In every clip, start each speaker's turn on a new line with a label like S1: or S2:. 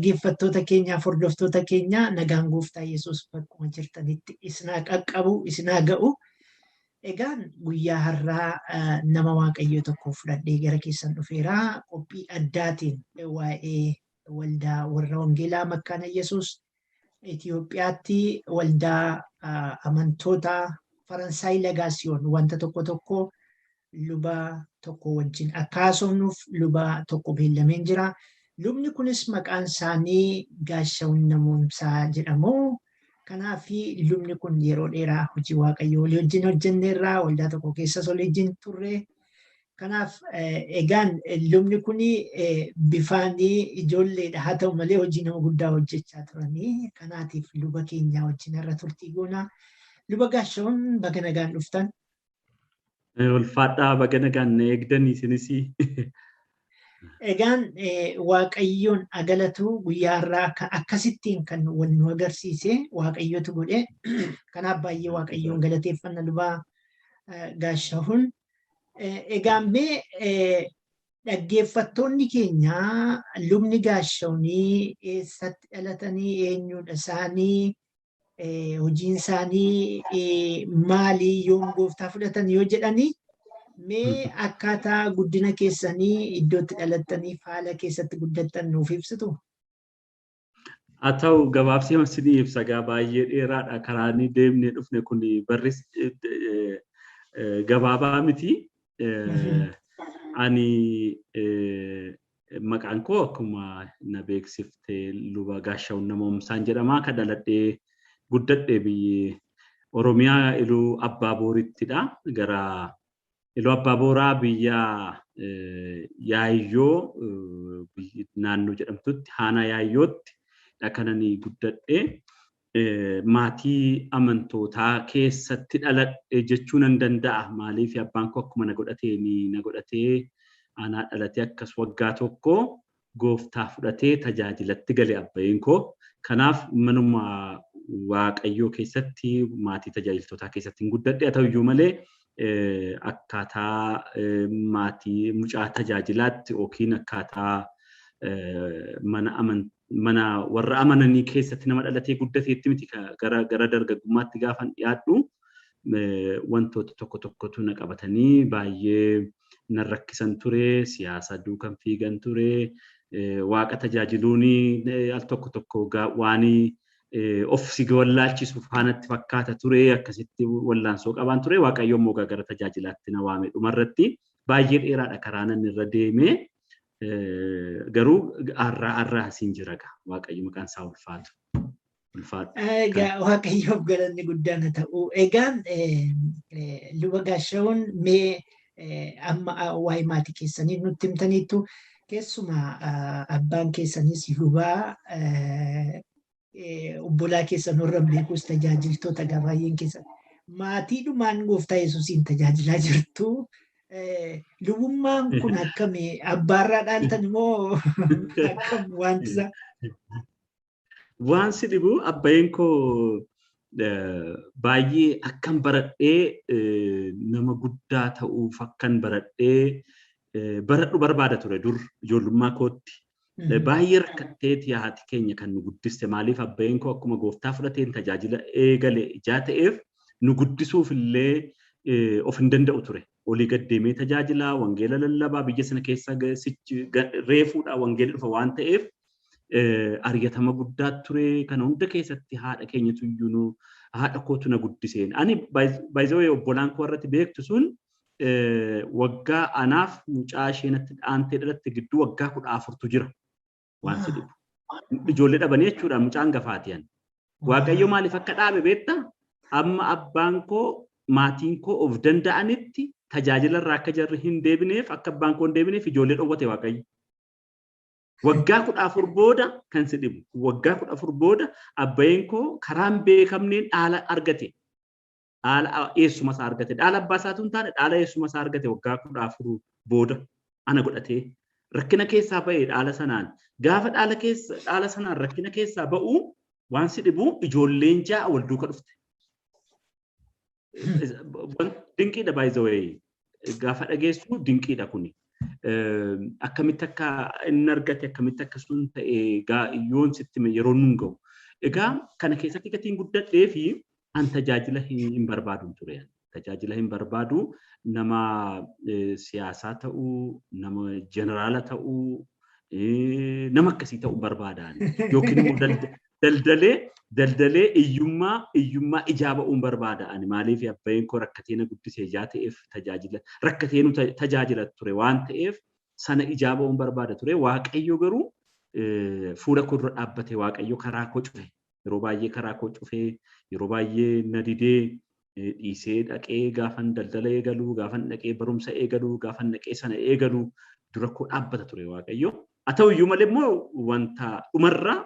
S1: Dhaggeeffattoota keenyaaf hordoftoota keenya, nagaan gooftaa Yesuus bakkuma jirtanitti isinaa qaqqabu, isinaa ga'u. Egaan guyyaa har'aa nama Waaqayyoo tokko fudhadhee gara keessan dhufeera. Qophii addaatiin waa'ee waldaa warra Wangeelaa Makkaana Yesuus Itoophiyaatti waldaa amantoota Faransaay Lagaasiyoon wanta tokko tokko luba tokko wajjin akka haasofnuuf luba tokko beellameen jira. Lubni kunis maqaan isaanii Gaashawun Namoomsaa jedhamu. Kanaaf lubni kun yeroo dheeraa hojii Waaqayyoo walii wajjin hojjenneerra, waldaa tokko keessas walii wajjin turre. Kanaaf egaan lubni kun bifaan ijoolleedha, haa ta'u malee hojii nama guddaa hojjechaa turanii. Kanaatiif luba keenya wajjin irra turtii goona. Luba Gaashawun, baga nagaan dhuftan.
S2: Ulfaadhaa, baga nagaan na eegdanii isinis.
S1: Egaan Waaqayyoon agalatu, guyyaa har'aa akkasittiin kan wal nu agarsiise Waaqayyotu godhe. Kanaaf baay'ee Waaqayyoon galateeffanna, lubaa Gaashahun. Egaan mee dhaggeeffattoonni keenya lubni Gaashahunii eessatti dhalatanii, eenyudha isaanii, hojiin isaanii maali, yoom gooftaa fudhatan yoo jedhanii, mee akkaataa guddina keessanii, iddootti dhalattanii, haala keessatti guddattan nuuf ibsitu?
S2: Haa ta'u, gabaabsee isinii ibsa gaa, baay'ee dheeraadha karaa inni deemnee dhufne kun, barris gabaabaa miti. Ani maqaan koo akkuma na beeksifte luba Gaashawun Namoomsaan jedhama. Kan dhaladhee guddadhe biyyi Oromiyaa Iluu Abbaa Boorittidha. Gara Iluu Abbaa Booraa biyya Yaayyoo naannoo jedhamtutti, Haanaa Yaayyootti kanan guddadhe. Maatii amantootaa keessatti dhaladhe jechuu nan danda'a. Maaliif, abbaan koo akkuma na godhatee na godhatee aanaa dhalatee akkas waggaa tokko gooftaa fudhatee tajaajilatti gale abbayeen koo. Kanaaf manuma Waaqayyoo keessatti, maatii tajaajiltootaa keessatti hin guddadhe. Haa ta'uyyuu malee akkaataa maatii mucaa tajaajilaatti yookiin akkaataa mana warra amananii keessatti nama dhalatee guddateetti miti. Gara dargaggummaatti gaafan dhiyaadhu wantoota tokko tokkotu na qabatanii baay'ee na rakkisan ture. Siyaasa duukan fiigan ture. Waaqa tajaajiluun al tokko tokko waan of si wallaalchisu faanatti fakkaata ture. Akkasitti wallaansoo qabaan ture. Waaqayyo immoo gara tajaajilaatti na waame dhumarratti. Baay'ee dheeraadha karaa nan irra deeme. Garuu har'aa har'aa asiin jira gaa, Waaqayyo maqaan isaa ulfaatu.
S1: Ulfaatu. Egaa Waaqayyoof galanni guddaan haa ta'u. Egaan luba Gaashawun, mee amma waa'ee maatii keessanii nutti himtaniittu, keessumaa abbaan keessanis lubaa, obbolaa keessan warra beekus tajaajiltoota baay'een keessan. Maatiidhumaan gooftaa Yesuusiin tajaajilaa jirtu. Lubummaan kun akkami, abbaarraa dhaaltan moo akkam wanti isaa?
S2: Waan si dhibu, abbayeen koo baay'ee akkan baradhee nama guddaa ta'uuf, akkan baradhee baradhu barbaada ture dur ijoollummaa kootti. Baay'ee rakkatteeti haati keenya kan nu guddiste. Maaliif, abbayeen koo akkuma gooftaa fudhateen tajaajila eegale ijaa ta'eef nu guddisuuf illee of hin danda'u ture. Olii gad deemee tajaajila, wangeela lallabaa, biyya sana keessa reefuudha wangeelli dhufa waan ta'eef ari'atama guddaa ture. Kana hunda keessatti haadha keenyatu iyyuu, haadha kootu na guddiseen. Ani baay'ee obbolaan koo irratti beektu sun waggaa anaaf mucaa ishee natti dhaantee dhalatte gidduu waggaa 14tu jira. Waan si dhibu. Ijoollee dhabanii jechuudha, mucaan gafaati ani. Waaqayyo maaliif akka dhaabe beektaa? Amma abbaan koo, maatiin koo of danda'anitti tajaajila irraa akka jarri hin deebineef, akka abbaan koo hin deebineef ijoollee dhowwate Waaqayyo. Waggaa 14 booda, kan si dhibu, waggaa 14 booda abbayeen koo karaan beekamneen dhaala argate. Dhaala eessuma isaa argate. Dhaala abbaa isaatu hin taane, dhaala eessuma isaa argate waggaa 14 booda ana godhatee. Rakkina keessaa ba'e dhaala sanaan. Gaafa dhaala keessa dhaala sanaan rakkina keessaa ba'u, waan si dhibu, ijoolleen 6 wal duuka dhufte. Dinqiidha, by the way. Gaafa dhageessu dinqiidha kuni. Akkamitti akka inni argate, akkamitti akka sun ta'e yoon sitti yeroo nun ga'u. Egaa kana keessatti gatiin guddadhee fi an tajaajila hin barbaadu ture. Tajaajila hin barbaadu, nama siyaasaa ta'uu, nama jeneraala ta'uu, nama akkasii ta'uu barbaadaan. Yookiin immoo daldalee iyyummaa ijaa ba'uun barbaada. Ani maaliif abbayeen koo rakkatee na guddisee ijaa ta'eef tajaajila rakkatee nu tajaajila ture waan ta'eef sana ijaa ba'uun barbaada ture. Waaqayyo garuu fuula koo dura dhaabbate, Waaqayyo karaa koo cufe. Yeroo baay'ee karaa koo cufee, yeroo baay'ee na didee dhiisee dhaqee gaafan daldala eegaluu, gaafan dhaqee barumsa eegaluu, gaafan dhaqee sana eegaluu dura koo dhaabbata ture Waaqayyo. Haa ta'u iyyuu malee immoo wanta dhumarraa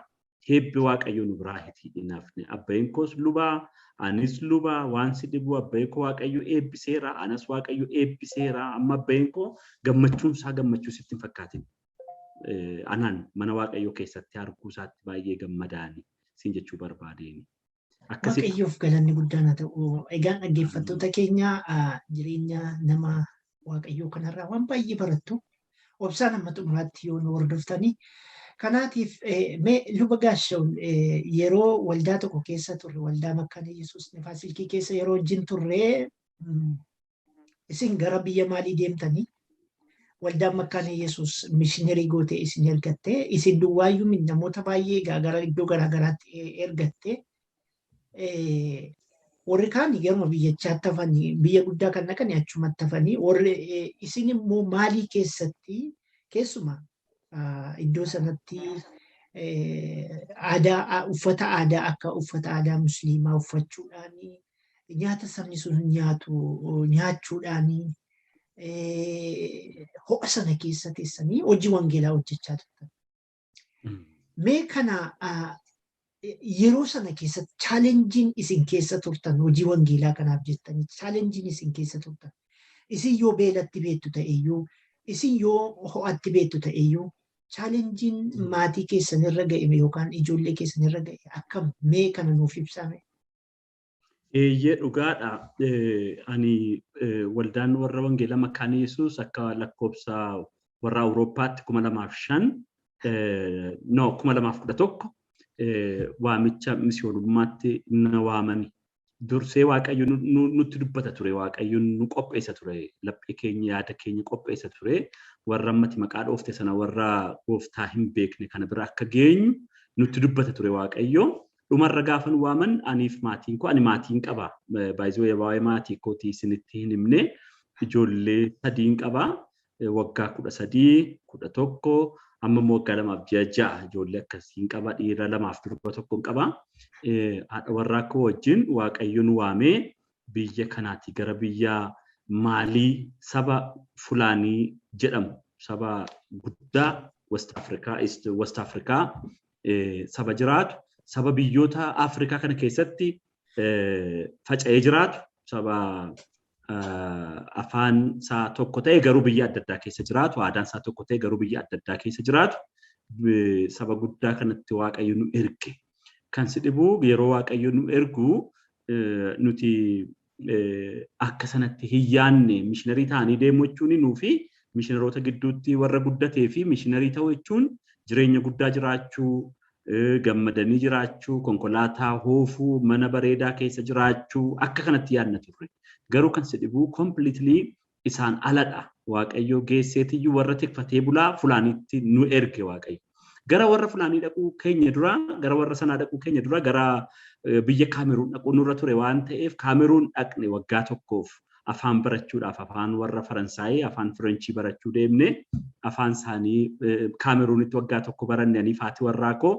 S2: heebbi Waaqayyo nu biraa hin hafne. Abbayeen koos lubaa, anis lubaa, waan si dhibu abbayeen koo Waaqayyo eebbiseera, anas Waaqayyo eebbiseera. Amma abbayeen koo gammachuun isaa gammachuu sitti hin fakkaatin. Anaan mana Waaqayyo keessatti arguu isaatti baay'ee gammadaani siin jechuu barbaadeeni.
S1: Waaqayyoof galanni guddaan haa ta'u. Egaan dhaggeeffattoota keenya, jireenya nama Waaqayyoo kanarraa waan baay'ee barattu. Obsaan amma xumuraatti yoo nu hordoftanii. Kanaatiif mee luba Gaashaun, yeroo waldaa tokko keessa turre, waldaa Makkaana Yesuus Nifaasilkii keessa yeroo wajjin turre, isin gara biyya maalii deemtanii waldaan Makkaana Yesuus mishiinarii gootee isin ergatte. Isin duwwaayyuu namoota baay'ee gara iddoo garaagaraatti ergatte. Warri kaan garuma biyyachaatti hafanii, biyya guddaa kan dhaqan achumatti hafanii, warri isin immoo maalii keessatti keessumaa iddoo sanatti aadaa, uffata aadaa akka uffata aadaa musliimaa uffachuudhaan, nyaata sabni sun nyaatu nyaachuudhaan, ho'a sana keessa teessanii hojii wangeelaa hojjechaa turtan. Mee kana yeroo sana keessatti challengeiin isin keessa turtan, hojii wangeelaa kanaaf jettanii challengeiin isin keessa turtan, isin yoo beelatti beektu ta'eyyuu, isin yoo ho'atti beektu ta'eyyuu, challengeiin maatii keessan irra ga'e yookaan ijoollee keessan irra ga'e akkam? Mee kana nuuf ibsame?
S2: Eeyyee, dhugaadha. Ani waldaan warra wangeelaa Makkaana Yesuus akka lakkoobsa warra Awurooppaatti 2005, no, 2011 waamicha misiyoonummaatti na waamani. Dursee Waaqayyo nutti dubbata ture, Waaqayyo nu qopheessa ture, laphee keenya, yaada keenya qopheessa ture. Warra ammati maqaa dhoofte sana, warra gooftaa hin beekne kana bira akka geenyu nutti dubbata ture Waaqayyo. Dhumarra gaafa nu waaman aniif maatiin koo, ani maatiin qaba. Baay'ee waa'ee maatii kootii isinitti hin himne, ijoollee sadiin qaba. Waggaa 13, 11, amma immoo waggaa 2 fi ji'a 6 ijoollee akkasiin qaba. Dhiira lamaaf durba tokko qaba. Haadha warraa koo wajjin Waaqayyo nu waamee biyya kanaati gara biyya Maalii, saba Fulaanii jedhamu, saba guddaa West Africa, East West Africa saba jiraatu, saba biyyoota Afrikaa kana keessatti faca'ee jiraatu, saba afaan isaa tokko ta'e garuu biyya adda addaa keessa jiraatu, aadaan isaa tokko ta'e garuu biyya adda addaa keessa jiraatu, saba guddaa kanatti Waaqayyo nu erge. Kan si dhibu yeroo Waaqayyo nu ergu nuti akka sanatti hin yaanne. Mishiinarii ta'anii deemuu jechuun nuu fi mishinaroota gidduutti warra guddatee fi mishiinarii ta'uu jechuun jireenya guddaa jiraachuu, gammadanii jiraachuu, konkolaataa hoofuu, mana bareedaa keessa jiraachuu akka kanatti yaadna turre. Garuu kan si dhibuu completely isaan aladha. Waaqayyo geesseetiyyuu warra tikfatee bulaa Fulaaniitti nu erge Waaqayyo. Gara warra Fulaanii dhaquu keenya dura, gara warra sanaa dhaquu keenya dura, gara biyya Kaameruun dhaquu nurra ture waan ta'eef Kaameruun dhaqne waggaa tokkoof afaan barachuudhaaf, afaan warra Faransaayii, afaan Firenchii barachuu deemne. Afaan isaanii Kaameruunitti waggaa tokko baranne anii fi warraa koo.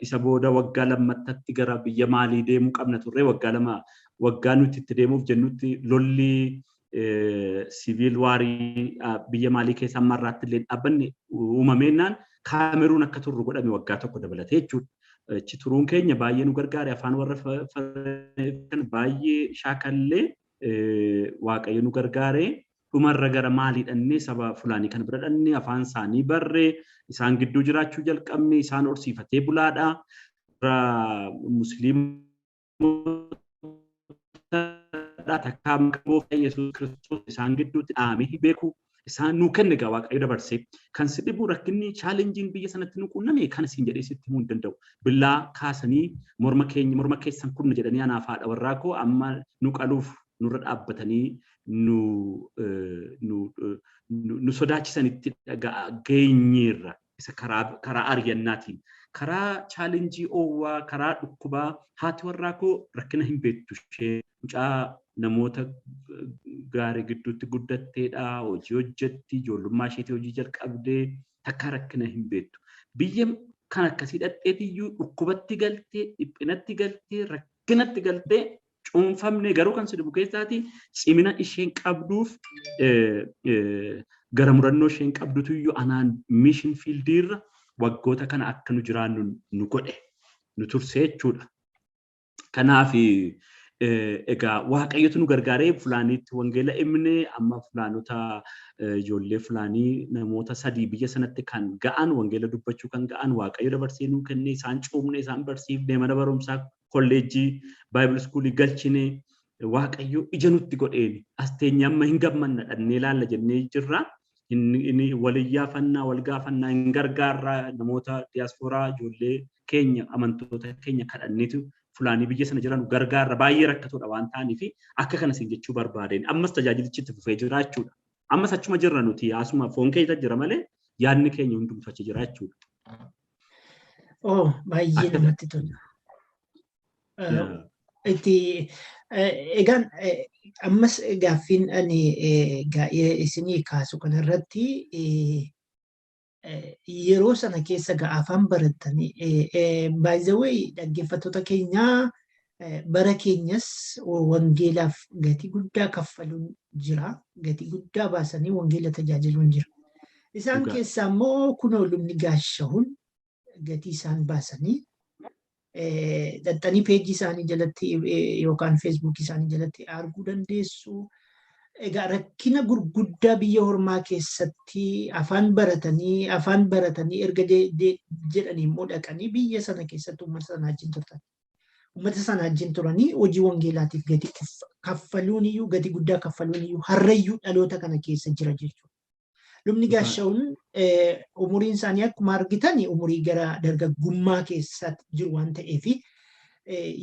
S2: Isa booda waggaa lammattatti gara biyya Maalii deemuu qabna turre. Waggaa 2 waggaa nuti itti deemuuf jennutti lolli civil warii biyya Maalii keessa amma irraatti illee dhaabbanne uumameennaan Kaameruun akka turru godhame waggaa tokko dabalatee jechuudha. Achi turuun keenya baay'ee nu gargaare, afaan warra baay'ee shaakallee, Waaqayyo nu gargaare. Dhumarra gara Maalii dhannee, saba Fulaanii kana bira dhannee, afaan isaanii barree, isaan gidduu jiraachuu jalqabne. Isaan horsiifatee bulaadha. Musliimota takkaa maqaa Gooftaa Yesuus Kiristoos isaan gidduutti dhahamee hin beeku. Isaan nuu kenne egaa Waaqayyo dabarsee. Kan si dhibu rakkinni challengeiin biyya sanatti nu quunname kan siin jedhee sitti himuu hin danda'u. Billaa kaasanii morma keenya morma keessan kunna jedhanii anaaf haadha warraa koo amma nu qaluuf nurra dhaabbatanii nu sodaachisanitti geenyeerra. Isa karaa ari'annaatiin, karaa challenge oowwaa, karaa dhukkubaa haati warraa koo rakkina hin beektu ishee mucaa namoota gaarii gidduutti guddatteedha, hojii hojjetti, ijoollummaa isheetii hojii jalqabdee takka rakkina hin beektu. Biyya kan akkasii dhadheetiyyuu dhukkubatti galtee, dhiphinatti galtee, rakkinatti galtee cuunfamne garuu kan si dhibu keessaati cimina isheen qabduuf gara murannoo isheen qabdutu iyyuu anaan mission fieldiirra waggoota kana akka nu jiraannu nu godhe nu tursee jechuudha. Kanaaf egaa Waaqayyotu nu gargaaree Fulaaniitti wangeela himne amma Fulaanota ijoollee Fulaanii namoota 3 biyya sanatti kan ga'an wangeela dubbachuu kan ga'an Waaqayyo dabarsee nuu kenne isaan cuubne isaan barsiifne mana barumsaa kolleejjii Bible schoolii galchine Waaqayyo ija nutti godheen as teenye amma hin gammanna dhannee laalla jennee jirra. Inni waliyyaafannaa wal gaafannaa hin gargaarraa namoota diyaaspooraa ijoollee keenya amantoota keenya kadhanneetu Fulaanii biyya sana jiran gargaarra baay'ee rakkatoodha waan ta'aniif akka kana siin jechuu barbaadeen ammas tajaajilichi itti fufee jira jechuudha. Ammas achuma jirra nuti asuma foon keessa jira malee yaadni keenya hundumtu achi jira jechuudha.
S1: Oh, baay'ee namatti tola. Itti egaan ammas gaaffiin ani isinii kaasu kanarratti yeroo sana keessa afaan barattanii by the way dhaggeeffattoota keenyaa bara keenyas wangeelaaf gatii guddaa kaffaluun jira. Gatii guddaa baasanii wangeela tajaajiluun jira. Isaan keessaa immoo kunoo lubni Gaashahuun gatii isaan baasanii dhaxxanii peejii isaanii jalatti yookaan Facebookii isaanii jalatti arguu dandeessu. Egaa rakkina gurguddaa biyya ormaa keessatti afaan baratanii erga jedhanii immoo dhaqanii biyya sana keessatti uummata sana wajjin turtan. Uummata sana wajjin turanii hojii wangeelaatiif gatii kaffaluun iyyuu gatii guddaa kaffaluun iyyuu har'ayyuu dhaloota kana keessa jira jechuudha. Lubni Gaashahuun umuriin isaanii akkuma argitan umurii gara dargaggummaa keessatti jiru waan ta'eef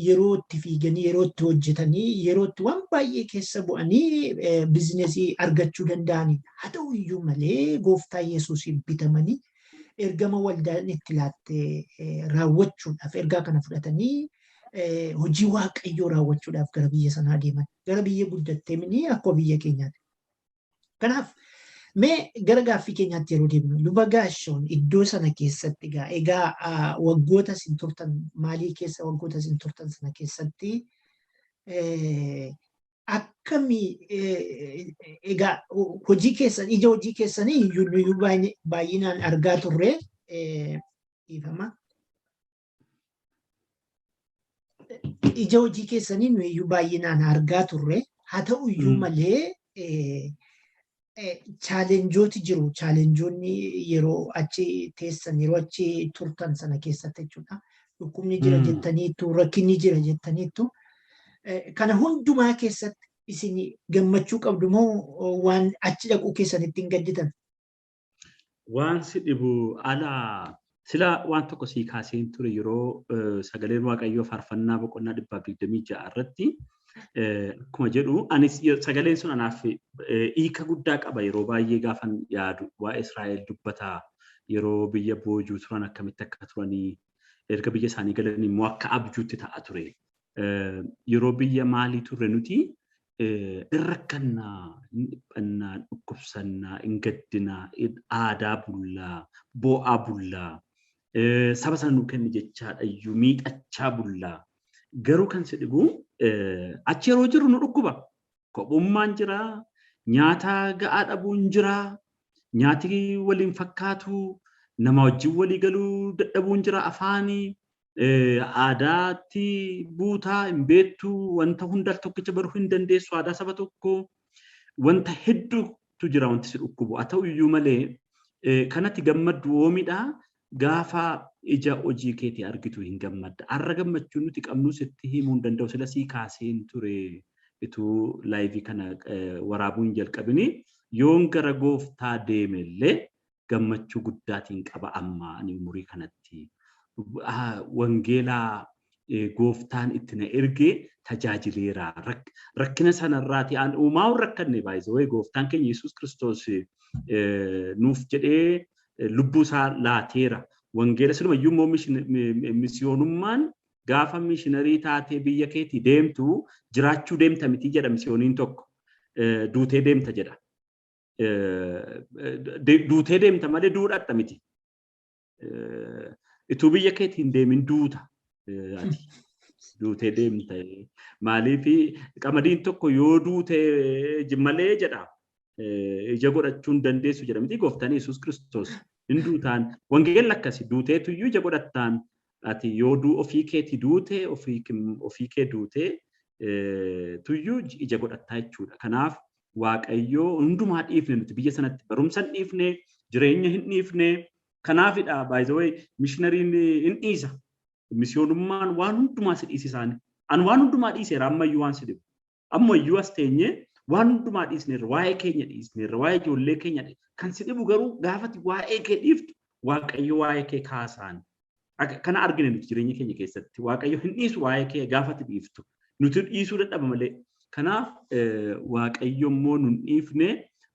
S1: yeroo itti fiiganii yeroo itti hojjetanii yeroo itti waan baay'ee keessa bu'anii businessii argachuu danda'anidha. Haa ta'u iyyuu malee gooftaa Yesuusiin bitamanii ergama waldaan itti laatte raawwachuudhaaf ergaa kana fudhatanii hojii Waaqayyoo raawwachuudhaaf gara biyya sanaa deeman. Gara biyya guddattee mini akkuma biyya keenyaati. Kanaaf mee gara gaaffii keenyaatti yeroo deemnu luba Gaashoon iddoo sana keessatti egaa waggoota isin turtan maalii keessa waggoota isin turtan sana keessatti akkamii egaa hojii keessan ija hojii keessanii iyyuu baay'inaan argaa turre dhiifama. Ija hojii keessanii nu iyyuu baay'inaan argaa turre haa ta'u iyyuu malee challengeooti jiru. Challengeoonni yeroo achi teessan yeroo achi turtan sana keessatti jechuudha. Dhukkubni jira jettaniittu, rakkinni jira jettaniittu. Kana hundumaa keessatti isin gammachuu qabdu moo waan achi dhaquu keessanitti hin gadditan?
S2: Waan si dhibu ala sila waan tokko sii kaaseen ture yeroo sagaleen Waaqayyoo faarfannaa boqonnaa 126 irratti akkuma jedhu anis sagaleen sun anaaf hiika guddaa qaba yeroo baay'ee gaafan yaadu waa'ee Israa'el dubbataa yeroo biyya boojuu turan akkamitti akka turanii erga biyya isaanii galanii immoo akka abjuutti ta'a ture. Yeroo biyya maalii turre nuti in rakkannaa, hin dhiphannaa, dhukkubsannaa, hin gaddinaa, aadaa bullaa, boo'aa bullaa, saba sana nuu kenni jechaadha iyyuu miidhachaa bullaa. Garuu kan si dhibu achi yeroo jirru nu dhukkuba. Kophummaan jira, nyaata ga'aa dhabuun jira, nyaati waliin fakkaatu, nama wajjin walii galuu dadhabuun jira afaanii, aadaatti buutaa hin beektu, wanta hunda tokkicha baruu hin dandeessu aadaa saba tokkoo, wanta hedduutu jira wanti si dhukkubu. Haa ta'u iyyuu malee kanatti gammaddu oomidha. Gaafa ija hojii keetii argitu hin gammadda. Har'a gammachuun nuti qabnu sitti himuu hin danda'u. Sila sii kaaseen ture ituu liveii kana waraabuu hin jalqabini. Yoon gara gooftaa deemellee gammachuu guddaatiin qaba amma ani umurii kanatti. Wangeelaa gooftaan itti na ergee tajaajileera. Rakkina sanarraati an uumaa hin rakkanne baay'isee gooftaan keenya Yesuus Kiristoos nuuf jedhee lubbuu isaa laateera. Wangeela silumayyuu immoo misiyoonummaan gaafa mishiinarii taatee biyya keetii deemtu jiraachuu deemta miti jedha misiyooniin tokko. Duutee deemta jedha. Duutee deemta malee duudhatta miti. Ituu biyya keetii hin deemin duuta. Ati duutee deemta. Maaliif qamadiin tokko yoo duute malee jedha. Ija godhachuu hin dandeessu jedha miti gooftaan Yesuus Kiristoos. Hin duutaan wangeelli akkasi duuteetuyyuu ija godhattaan ati yoo ofii keetii duute ofii kee duute tuyyuu ija godhattaa jechuudha. Kanaaf Waaqayyoo hundumaa dhiifne nuti biyya sanatti barumsa hin dhiifne, jireenya hin dhiifne. Kanaafidha by the way mishinariin hin dhiisa. Misiyoonummaan waan hundumaa si dhiisisaani. An waan hundumaa dhiiseera ammayyuu waan si dhibu. Ammayyuu as teenyee waan hundumaa dhiisneerra, waa'ee keenya dhiisneerra, waa'ee ijoollee keenya kan si dhibu garuu gaafati waa'ee kee dhiiftu Waaqayyo waa'ee kee kaasaan. Kana argine nuti jireenya keenya keessatti. Waaqayyo hin dhiisu waa'ee kee gaafati dhiiftu. Nuti dhiisuu dadhaba malee. Kanaaf Waaqayyo immoo nun dhiifne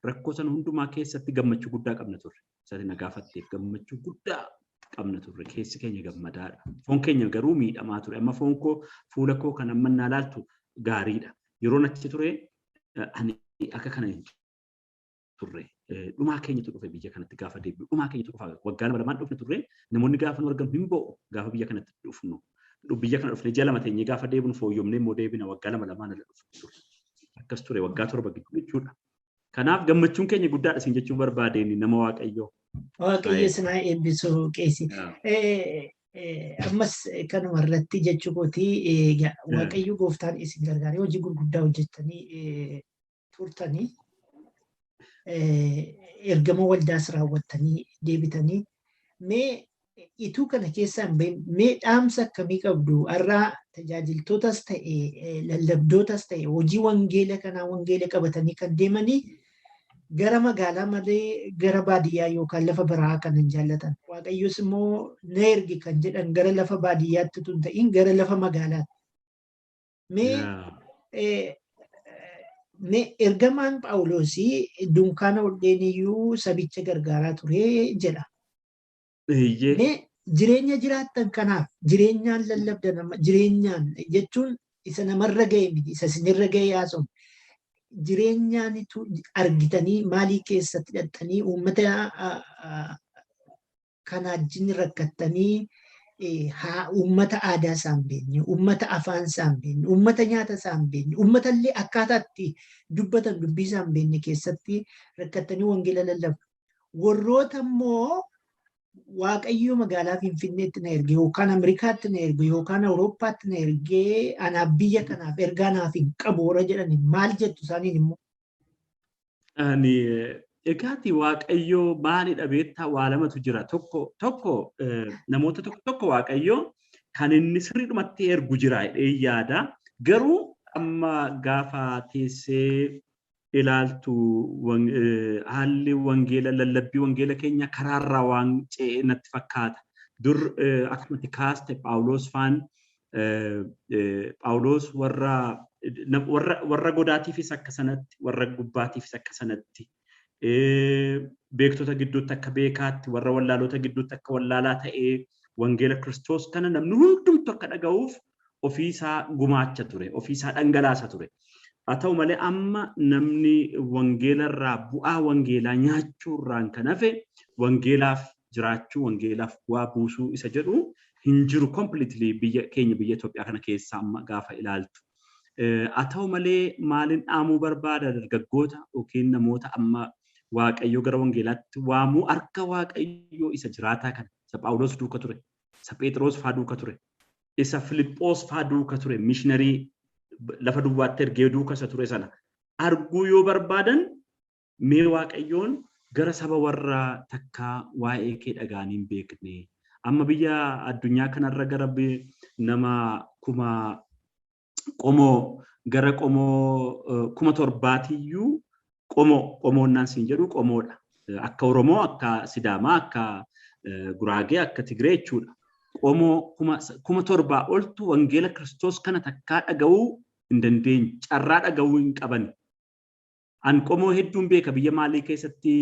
S2: rakkoo sana hundumaa keessatti gammachuu guddaa qabna turre. Isaatiin na gaafatteef gammachuu guddaa qabna turre. Keessi keenya gammadaadha. Foon keenya garuu miidhamaa ture. Amma foon koo fuula koo kan amma naa laaltu gaariidha. Yeroon achi ture ani akka kana hin turre. Dhumaa keenyatu dhufe biyya kanatti gaafa deebi'u. Dhumaa keenyatu dhufa. Waggaa lama lamaan dhufne turre namoonni gaafa nu argan hin bo'u gaafa biyya kanatti dhufnu. Biyya kana dhufne ji'a lama teenyee gaafa deebinu fooyyomnee immoo deebina waggaa lama lamaan ala dhufne turre. Akkas ture waggaa 7 gidduu jechuudha. Kanaaf gammachuun keenya guddaadha isin jechuu barbaadeen nama Waaqayyoo.
S1: Waaqayyo isin haa eebbisu qeesi. Ammas kanuma irratti jechuu kooti Waaqayyo gooftaan isin gargaaree hojii gurguddaa hojjettanii turtanii ergama waldaas raawwattanii deebitanii mee ituu kana keessaa hin bahin mee dhaamsa akkamii qabdu har'a tajaajiltootas ta'e lallabdootas ta'e hojii wangeela kanaa wangeela qabatanii kan deemanii gara magaalaa malee gara baadiyyaa yookaan lafa barahaa kan hin jaallatan. Waaqayyos immoo na ergi kan jedhan gara lafa baadiyyaatti utuu hin ta'in gara lafa magaalaatti. Mee mee ergamaan Phaawuloosii dunkaana hodheeniyyuu sabicha gargaaraa ture jedha. Mee jireenya jiraattan kanaaf jireenyaan lallabdan amma jireenyaan jechuun isa namarra ga'e miti isa isinirra ga'e haasa'u. Jireenyaanitu argitanii maalii keessatti hidhattanii uummata kana wajjin rakkattanii haa uummata aadaa isaa hin beekne, uummata afaan isaa hin beekne, uummata nyaata isaa hin beekne, uummata illee akkaataa itti dubbatan dubbii isaa hin beekne keessatti rakkattanii wangeela lallabu. Warroota immoo Waaqayyo magaalaa Finfinneetti na erge yookaan Ameerikaatti na erge yookaan Awurooppaatti na ergee anaaf biyya kanaaf ergaa naaf hin qabu warra jedhani maal jettu isaaniin immoo?
S2: Ani egaati Waaqayyo maalidha beektaa waa lamatu jira. Tokko tokko namoota tokko tokko Waaqayyo kan inni sirriidhumatti ergu jira jedhee yaada. Garuu amma gaafa teessee ilaaltu haalli wangeela lallabbii wangeela keenya karaarraa waan ce'e natti fakkaata. Dur akkumatti kaaste Phaawulos faan Phaawulos warra warra godaatiifis akka sanatti warra gubbaatiifis akka sanatti beektota gidduutti akka beekaatti warra wallaalota gidduutti akka wallaalaa ta'ee wangeela Kiristoos kana namni hundumtu akka dhaga'uuf ofiisaa gumaacha ture, ofiisaa dhangalaasa ture. Haa ta'u malee amma namni wangeelarraa bu'aa wangeelaa nyaachuurraan kan hafe wangeelaaf jiraachuu, wangeelaaf bu'aa buusuu isa jedhu hin jiru completely biyya keenya biyya Itoophiyaa kana keessa amma gaafa ilaaltu. Haa ta'u malee maalin dhaamuu barbaada dargaggoota yookiin namoota amma Waaqayyo gara wangeelaatti waamuu harka Waaqayyoo isa jiraataa kana isa Phaawulos duuka ture, isa Phexros faa duuka ture, isa Filiphoos faa duuka ture mishinarii lafa duwwaatti ergee duuka isa ture sana arguu yoo barbaadan mee Waaqayyoon gara saba warra takkaa waa'ee kee dhaga'anii hin beekne amma biyya addunyaa kanarra gara nama kuma qomoo gara qomoo 7,000tiyyuu Qomoo qomoonnaan siin jedhu qomoodha. Akka Oromoo, akka Sidaamaa, akka Guraagee, akka Tigree jechuudha. Qomoo 7,000 oltu wangeela Kiristoos kana takkaa dhaga'uu hin dandeenye, carraa dhaga'uu hin qaban. An qomoo hedduun beeka biyya maalii keessatti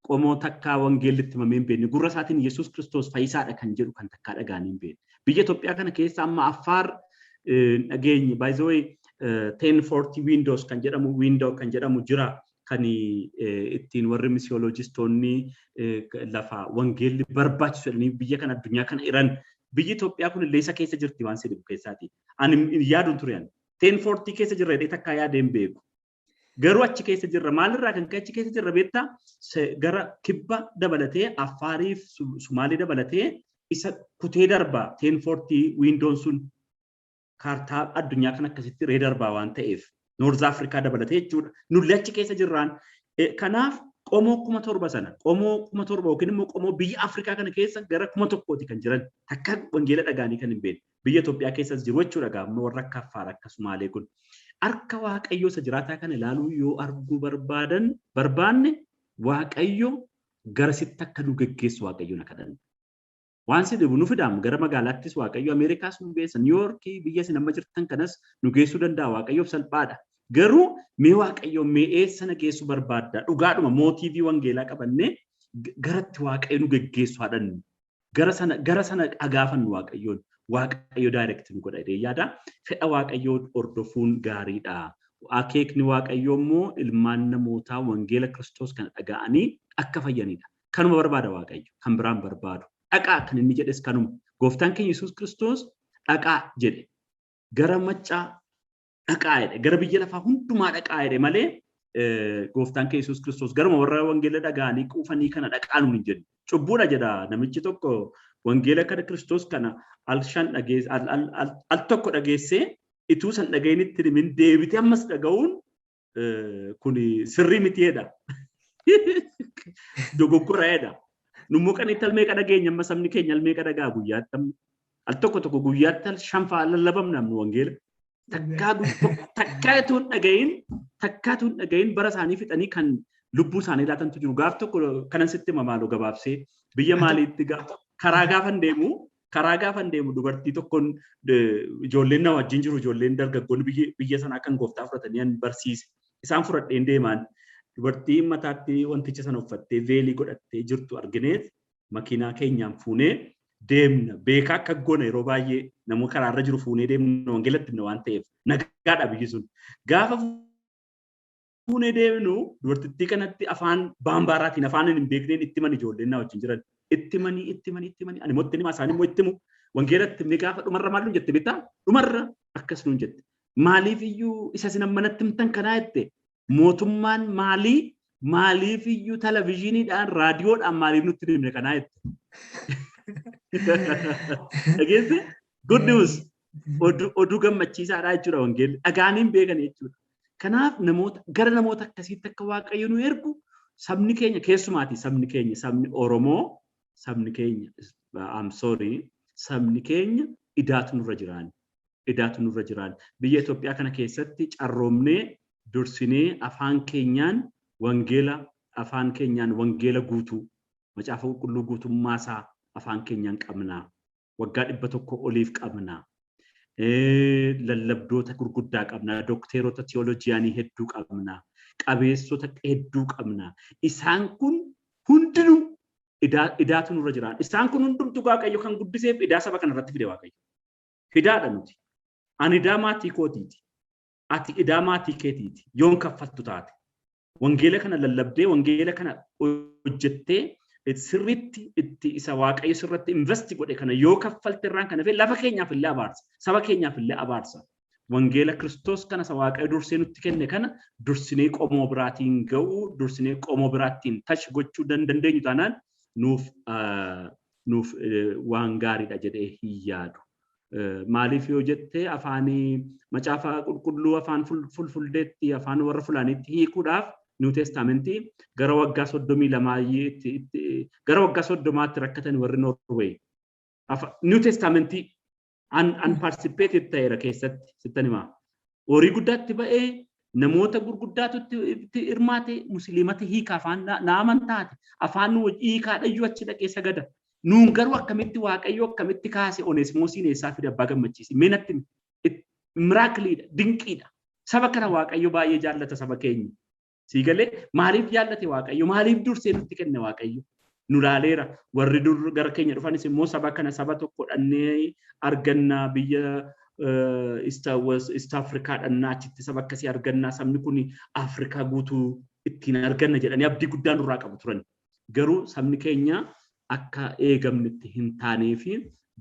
S2: qomoo takkaa wangeelli itti himamee hin beekne. Gurra isaatiin Yesuus Kiristoos fayyisaadha kan jedhu kan takkaa dhaga'anii hin beekne. Biyya Itoophiyaa kana keessa amma Affaar dhageenye, by the way, 1040 windows kan jedhamu, window kan jedhamu jira, kan ittiin warri missiologistoonni lafa wangeelli barbaachisu jedhanii biyya kana addunyaa kana iran. Biyyi Itoophiyaa kun illee isa keessa jirti waan si dhibu keessaati. Ani yaaduun ture ani. 1040 keessa jirra jedhee takkaa yaadee hin beeku. Garuu achi keessa jirra. Maalirraa kan ka'e achi keessa jirra beektaa? Gara kibba dabalatee, Affaariif Sumaalee dabalatee isa kutee darba 1040 windown sun, kaartaa addunyaa kan akkasitti ree darbaa waan ta'eef North Afrikaa dabalatee jechuudha. Nulli achi keessa jirraan. Kanaaf qomoo 7,000 sana, qomoo 7,000 yookiin immoo qomoo biyya Afrikaa kana keessa gara 1,000ti kan jiran takka wangeela dhagaanii kan hin beekne. Biyya Itoophiyaa keessas jiru jechuudha gaamma warra akka Affaar, akka Sumaalee kun. Harka Waaqayyoo isa jiraataa kana ilaaluu yoo arguu barbaadan barbaanne, Waaqayyo garasitti akka nu geggeessu Waaqayyo na kadhanna. Waan si dhibu nu fidaam gara magaalaattis Waaqayyo Ameerikaas nu geessa, Niiwoorkii, biyya isin amma jirtan kanas nu geessuu danda'a, Waaqayyoof salphaadha. Garuu mee Waaqayyo mee eessa na geessuu barbaadda? Dhugaadhuma motive wangeelaa qabannee garatti Waaqayyo nu geggeessu haadhannu. Gara sana agaafannu Waaqayyoon. Waaqayyo direct nu godha jedhee yaada. Fedha Waaqayyoo hordofuun gaariidha. Akeekni Waaqayyoo immoo ilmaan namootaa wangeela Kiristoos kana dhaga'anii akka fayyanidha. Kanuma barbaada Waaqayyo. Kan biraan barbaadu. Dhaqaa kan inni jedhes kanuma. Gooftaan keenya Yesuus Kiristoos dhaqaa jedhe. Gara maccaa dhaqaa jedhe. Gara biyya lafaa hundumaa dhaqaa jedhe malee gooftaan keenya Yesuus Kiristoos garuma warra wangeela dhaga'anii quufanii kana dhaqaa nuun hin jedhu. Cubbuudha jedha namichi tokko, wangeela kana Kiristoos kana al shan dhageesse, al tokko dhageessee ituu san dhaga'initti himin deebitee ammas dhaga'uun kun sirrii miti jedha. Dogoggora jedha. Nummoo qaniitti al meeqa dhageenya? Amma sabni keenya al meeqa dhagaa guyyaatti amma? Al tokko tokko guyyaatti al shan fa'aa lallabamna amma wangeela. Takkaa takkaa itoo hin dhaga'iin, takkaa itoo hin dhaga'iin bara isaanii fixanii kan lubbuu isaanii laatantu jiru. Gaaf tokko kanan sitti hima maaloo gabaabsee, biyya maaliitti karaa gaafan deemu dubartii tokkoon, ijoolleen na wajjin jiru, ijoolleen dargaggoonni biyya sanaa kan gooftaa fudhatanii an barsiise. Isaan fudhadheen deemaan dubartii mataatti wanticha sana uffattee veil godhattee jirtu argineet makiinaa keenyaan fuunee deemna. Beekaa akka goona yeroo baay'ee nama karaarra jiru fuunee deemna, wangeelatti himna waan ta'eef nagaadha biyyi sun. Gaafa fuunee deemnu dubartittii kanatti afaan baambaaraatiin, afaan hin beekneen itti himan ijoolleen na wajjin jiran. Itti himanii, itti himanii, itti himanii, ani immoo itti hima, isaan immoo itti himu. Wangeelatti himni gaafa dhumarra maal nuun jette beektaa? Dhumarra akkas nuun jette. "Maaliif iyyuu isa isin manatti himtan kanaa?" jette. "Mootummaan maalii maaliif iyyuu televizyiiniidhaan raadiyoodhaan maaliif nutti himne kanaa?" jette. Dhageesse? Good news. Oduu gammachiisaadha jechuudha wangeelli. Dhagaanii hin beekan jechuudha. Kanaaf namoota gara namoota akkasiitti akka Waaqayyo nu ergu, sabni keenya keessumaati, sabni keenya, sabni Oromoo, sabni keenya, I'm sorry, sabni keenya idaatu nurra jiraan. Idaatu nurra jiraan. Biyya Itoophiyaa kana keessatti carroomnee dursinee afaan keenyaan wangeela, afaan keenyaan wangeela guutuu, macaafa qulqulluu guutummaa isaa afaan keenyaan qabnaa. Waggaa 100 oliif qabnaa. Lallabdoota gurguddaa qabna. Dokteerota theologian hedduu qabna. Qabeessota hedduu qabna. Isaan kun hundinuu idaatu nurra jiraan. Isaan kun hundumtuu Waaqayyo kan guddiseef idaa saba kana irratti fide Waaqayyo. Idaadha nuti. Ani idaa maatii kootiiti. Ati idaa maatii keetiiti. Yoon kaffaltu taate. Wangeela kana lallabdee, wangeela kana hojjettee, sirriitti itti isa Waaqayyo sirratti invest godhe kana yoo kaffalte irraan kana hafe lafa keenyaaf illee abaarsa. Saba keenyaaf illee abaarsa. Wangeela Kiristoos kana isa Waaqayyo dursee nutti kenne kana dursinee qomoo biraatiin ga'uu, dursinee qomoo biraattiin touch gochuu dandeenyu taanaan nuuf waan gaariidha jedhee hin yaadu. Maaliif yoo jette, afaanii macaafa qulqulluu afaan fulfuldeetti, afaan warra fulaaniitti hiikuudhaaf New Testamentii gara waggaa 32, gara waggaa 30tti rakkatan warri Norway. New Testamentii an participated ta'eera keessatti sittan himaa. Horii guddaatti ba'ee Namoota gurguddaatu itti hirmaate, musliimata hiika afaan na amantaate afaan nu hiikaadhayyuu achi dhaqee sagada. Nuun garuu akkamitti Waaqayyo akkamitti kaase Oneesimoosiin eessaa fide abbaa gammachiisi. Mee natti miraakiliidha, dinqiidha. Saba kana Waaqayyo baay'ee jaallata saba keenya. Sii galee maaliif jaallate Waaqayyo? Maaliif dursee nutti kenne Waaqayyo? Nu laaleera. Warri dur gara keenya dhufanis immoo saba kana saba tokko dhannee arganna biyya East Afrikaa dhannaa achitti saba akkasii argannaa sabni kun Afrikaa guutuu ittiin arganna jedhanii abdii guddaa nurraa qabu turan. Garuu sabni keenya akka eegamnetti hin taanee fi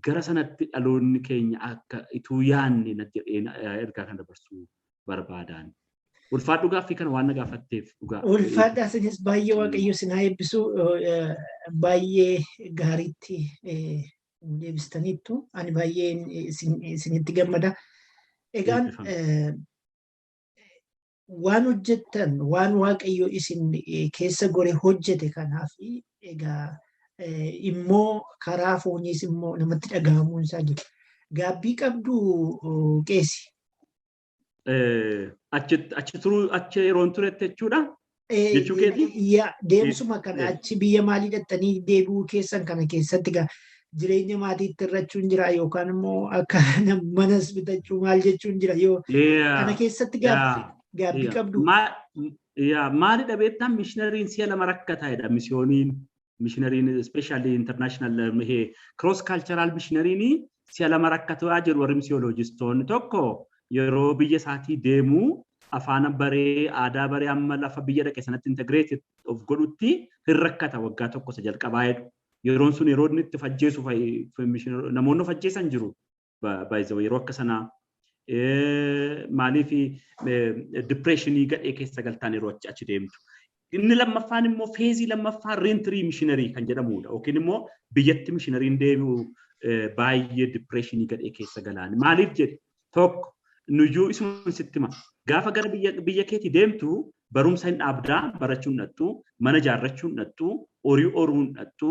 S2: gara sanatti dhaloonni keenya akka ituu yaanne natti jedhee ergaa kan dabarsuu barbaadaan. Ulfaadhu gaaffii kana waan na gaafatteef dhugaa.
S1: Ulfaadha isinis baay'ee Waaqayyo isin haa eebbisu, baay'ee gaariitti deebistaniittu, ani baay'ee isinitti gammada. Egaan waan hojjettan, waan Waaqayyo isin keessa gore hojjete kanaaf egaa immoo karaa fooniis immoo namatti dhaga'amuun isaa jira. Gaabbii qabdu qeesi?
S2: Achi turuu achi yeroon turetti jechuudha. Jechuu keeti?
S1: Deemsuma kana achi biyya maalii dhattanii deebi'uu keessan kana keessatti jireenya maatiitti irrachuun jira yookaan immoo akka manas bitachuu maal jechuun jira yoo kana keessatti gaabbii qabdu.
S2: Maali dhabeettaan mishinariin si'a lama rakkataa'edha misiyooniin. Mishinariin especially international cross cultural mishinariin si'a lama rakkataa jiru warri misiyooloojistoonni. Tokko yeroo biyya isaatii deemuu afaan baree aadaa baree amma lafa biyya dhaqe sanatti integrate of godhutti hin rakkata waggaa tokko isa jalqabaa jedhu. Yeroon sun yeroo inni itti fajjeesu namoonni of ajjeesan jiru baay'ee yeroo akka sanaa. Maaliif depressionii gadhee keessa galtaan yeroo achi deemtu. Inni lammaffaan immoo phase lammaffaa reentry missionary kan jedhamudha. Yookiin immoo biyyatti mishinariin deebi'u baay'ee depressionii gadhee keessa galaan. Maaliif jedhe tokko nuyyuu isuma sitti hima. Gaafa gara biyya keetii deemtu barumsa hin dhaabdaa, barachuu hin dhattu, mana ijaarrachuu hin dhattu, horii horuu hin dhattu,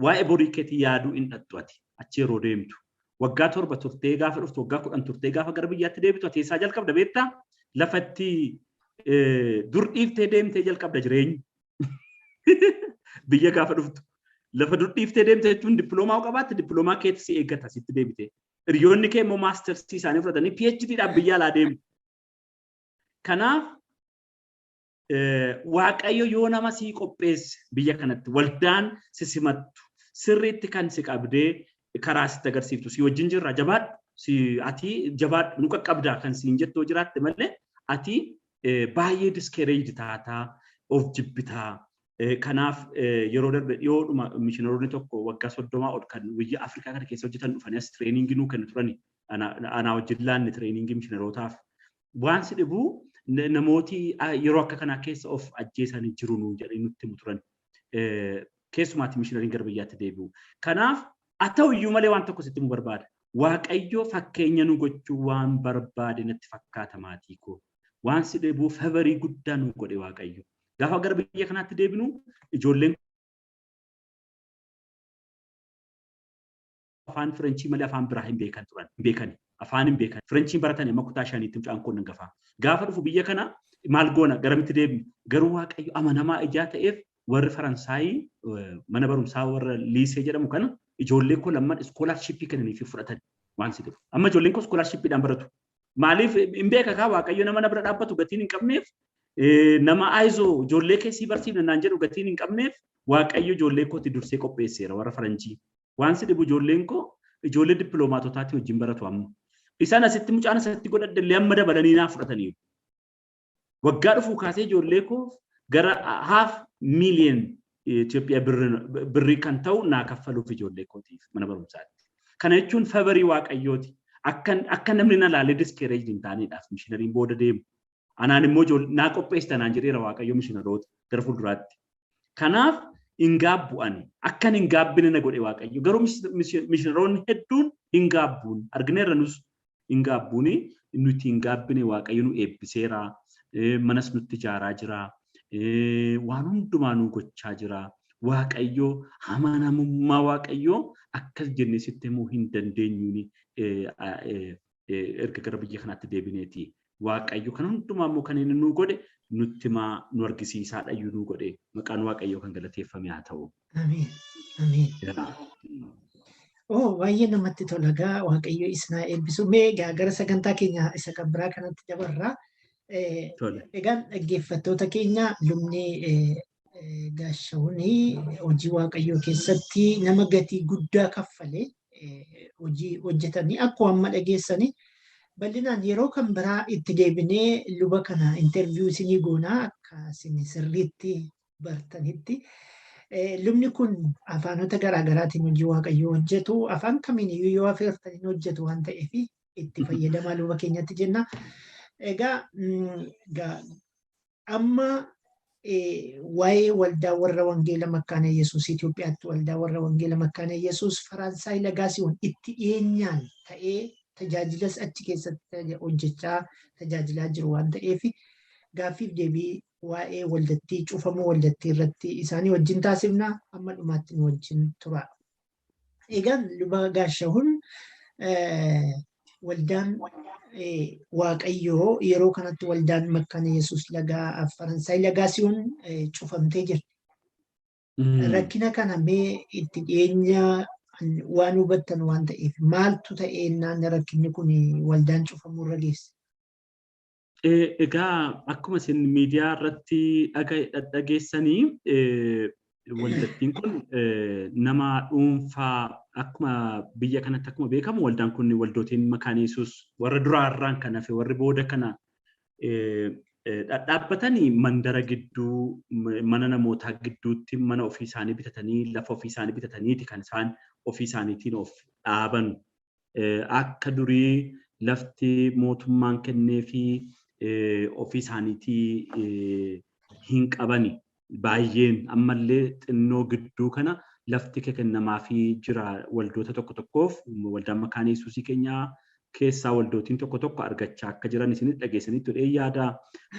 S2: waa'ee borii keetii yaaduu hin dhattu ati achi yeroo deemtu. Waggaa 7 turtee gaafa dhuftu, waggaa 10 turtee gaafa gara biyyaatti deebitu ati eessaa jalqabda beektaa? Lafatti dur dhiiftee deemtee jalqabda jireenya. Biyya gaafa dhuftu. Lafa dur dhiiftee deemte jechuun dippiloomaa qabaatte dippiloomaa keetti si eeggata sitti deebite. Hiriyoonni kee immoo maastersii isaanii fudhatanii PhD dhaan biyya alaa deemu. Kanaaf Waaqayyo yoo nama sii qopheesse biyya kanatti waldaan si simattu sirriitti kan si qabdee karaa sitti agarsiiftu si wajjin jirra jabaadhu si ati jabaadhu nu qaqqabdaa kan siin jettoo jiraatte malee ati baay'ee discouraged taataa of jibbitaa. Kanaaf yeroo darbe dhiyoodhuma mishinaroonni tokko waggaa 30 ol kan biyya Afrikaa kana keessa hojjetan dhufanii as trainingii nuu kennu turani. Anaa wajjin laanne trainingii mishinarootaaf. Waan si dhibu namooti yeroo akka kanaa keessa of ajjeesanii jiru nuu jedhanii nutti himu turan. Keessumaatti mishinariin gara biyyaatti deebi'u. Kanaaf haa ta'u iyyuu malee waan tokko sitti himuu barbaada. Waaqayyo fakkeenya nu gochuu waan barbaade natti fakkaata maatii koo. Waan si dhibu favorii guddaa nu godhe Waaqayyo. Gaafa gara biyya kanaatti deebinu ijoolleen afaan Firenchii malee afaan biraa hin beekan turan. Hin beekani. Afaan hin beekan. Firenchiin baratan amma kutaa 5tti mucaan kun gafaa. Gaafa dhufu biyya kana maal goona garamitti deebinu? Garuu Waaqayyo amanamaa ijaa ta'eef warri Faransaayii mana barumsaa warra liisee jedhamu kana ijoollee koo lamman iskoolaarshippii kennaniif fudhatan waan si dhibu. Amma ijoolleen koo iskoolaarshiippiidhaan baratu. Maaliif hin beeka kaa Waaqayyo nama na bira dhaabbatu gatiin hin qabneef nama aayizoo ijoollee keessii barsiifna naan jedhu gatiin hin qabneef Waaqayyo ijoollee kootti dursee qopheesseera warra Faranjii. Waan si dhibu ijoolleen koo ijoollee dippiloomaatotaatti wajjin baratu amma. Isaan asitti mucaan asitti godhadhe illee amma dabalanii naa fudhataniiru. Waggaa dhufuu kaasee ijoollee koo gara 500,000 Itoophiyaa birrii kan ta'u naa kaffaluuf ijoollee kootiif mana barumsaatti. Kana jechuun favorii Waaqayyooti. Akka namni na laalee discourage hin taaneedhaaf mishinariin booda deemu. Anaan immoo naa qopheessita naan jedheera Waaqayyo mishinaroota gara fuulduraatti. Kanaaf hin gaabbu ani. Akkan hin gaabbine na godhe Waaqayyo. Garuu mishinaroonni hedduun hin gaabbuun. Argineerra nus hin gaabbuuni. Nuti hin gaabbine, Waaqayyo nu eebbiseera. Manas nutti ijaaraa jira. Waan hundumaa nu gochaa jira. Waaqayyo amanamummaa Waaqayyo akkas jennee sitti himuu hin dandeenyuuni. Erga gara biyya kanaatti deebineeti. Waaqayyo kan hundumaa immoo kan inni nu godhe nutti himaa nu argisiisaadha iyyuu nu godhe maqaan Waaqayyoo kan galateeffame haa ta'u.
S1: Ameen. Ameen. Oh, baay'ee namatti tola gaa Waaqayyo isin haa eebbisu. Mee egaa gara sagantaa keenya isa kan biraa kanatti dabarraa. Egaan dhaggeeffattoota keenya lubni Gaashawunii hojii Waaqayyoo keessatti nama gatii guddaa kaffale hojii hojjetanii akkuma amma dhageessanii bal'inaan yeroo kan biraa itti deebinee luba kana interview isinii goonaa akka isin sirriitti bartanitti. Lubni kun afaanota garaa garaatiin hojii Waaqayyoo hojjetu. Afaan kamiin iyyuu yoo afeertanii hojjetu waan ta'eef itti fayyadamaa luba keenyatti jenna. Egaa amma waa'ee waldaa warra Wangeela Makkaana Yesuus Itoophiyaatti waldaa warra Wangeela Makkaana Yesuus Faransaay Lagaasiyoon itti dhiyeenyaan ta'ee tajaajilas achi keessatti hojjechaa tajaajilaa jiru waan ta'eef gaaffiif deebii waa'ee waldattii cufamuu waldattii irratti isaanii wajjin taasifna amma dhumaatti nu wajjin tura. Egaan luba Gaashahun waldaan Waaqayyoo yeroo kanatti waldaan Makkaana Yesuus lagaa Faransaay Lagaasiyoon cufamtee jirti. Rakkina kana mee itti dhiyeenya waan hubattan waan ta'eef maaltu ta'ee naan rakkinni kun waldaan cufamuu irra geesse?
S2: Egaa akkuma isin miidiyaa irratti dhageessanii waldattiin kun nama dhuunfaa akkuma biyya kanatti akkuma beekamu waldaan kun waldootiin Makaana Yesuus warra duraarraan kan hafe warri booda kana dhadhaabbatanii mandara gidduu mana namootaa gidduutti mana ofii isaanii bitatanii lafa ofii isaanii bitataniiti kan isaan ofii isaaniitiin of dhaaban. Akka durii lafti mootummaan kennee fi ofii isaaniitii hin qabani. Baay'een ammallee xinnoo gidduu kana lafti kennamaafii jira waldoota tokko tokkoof waldaan Makaana Yesuusii keenyaa keessaa waldootiin tokko tokko argachaa akka jiran isinis dhageessanitti godhee yaada.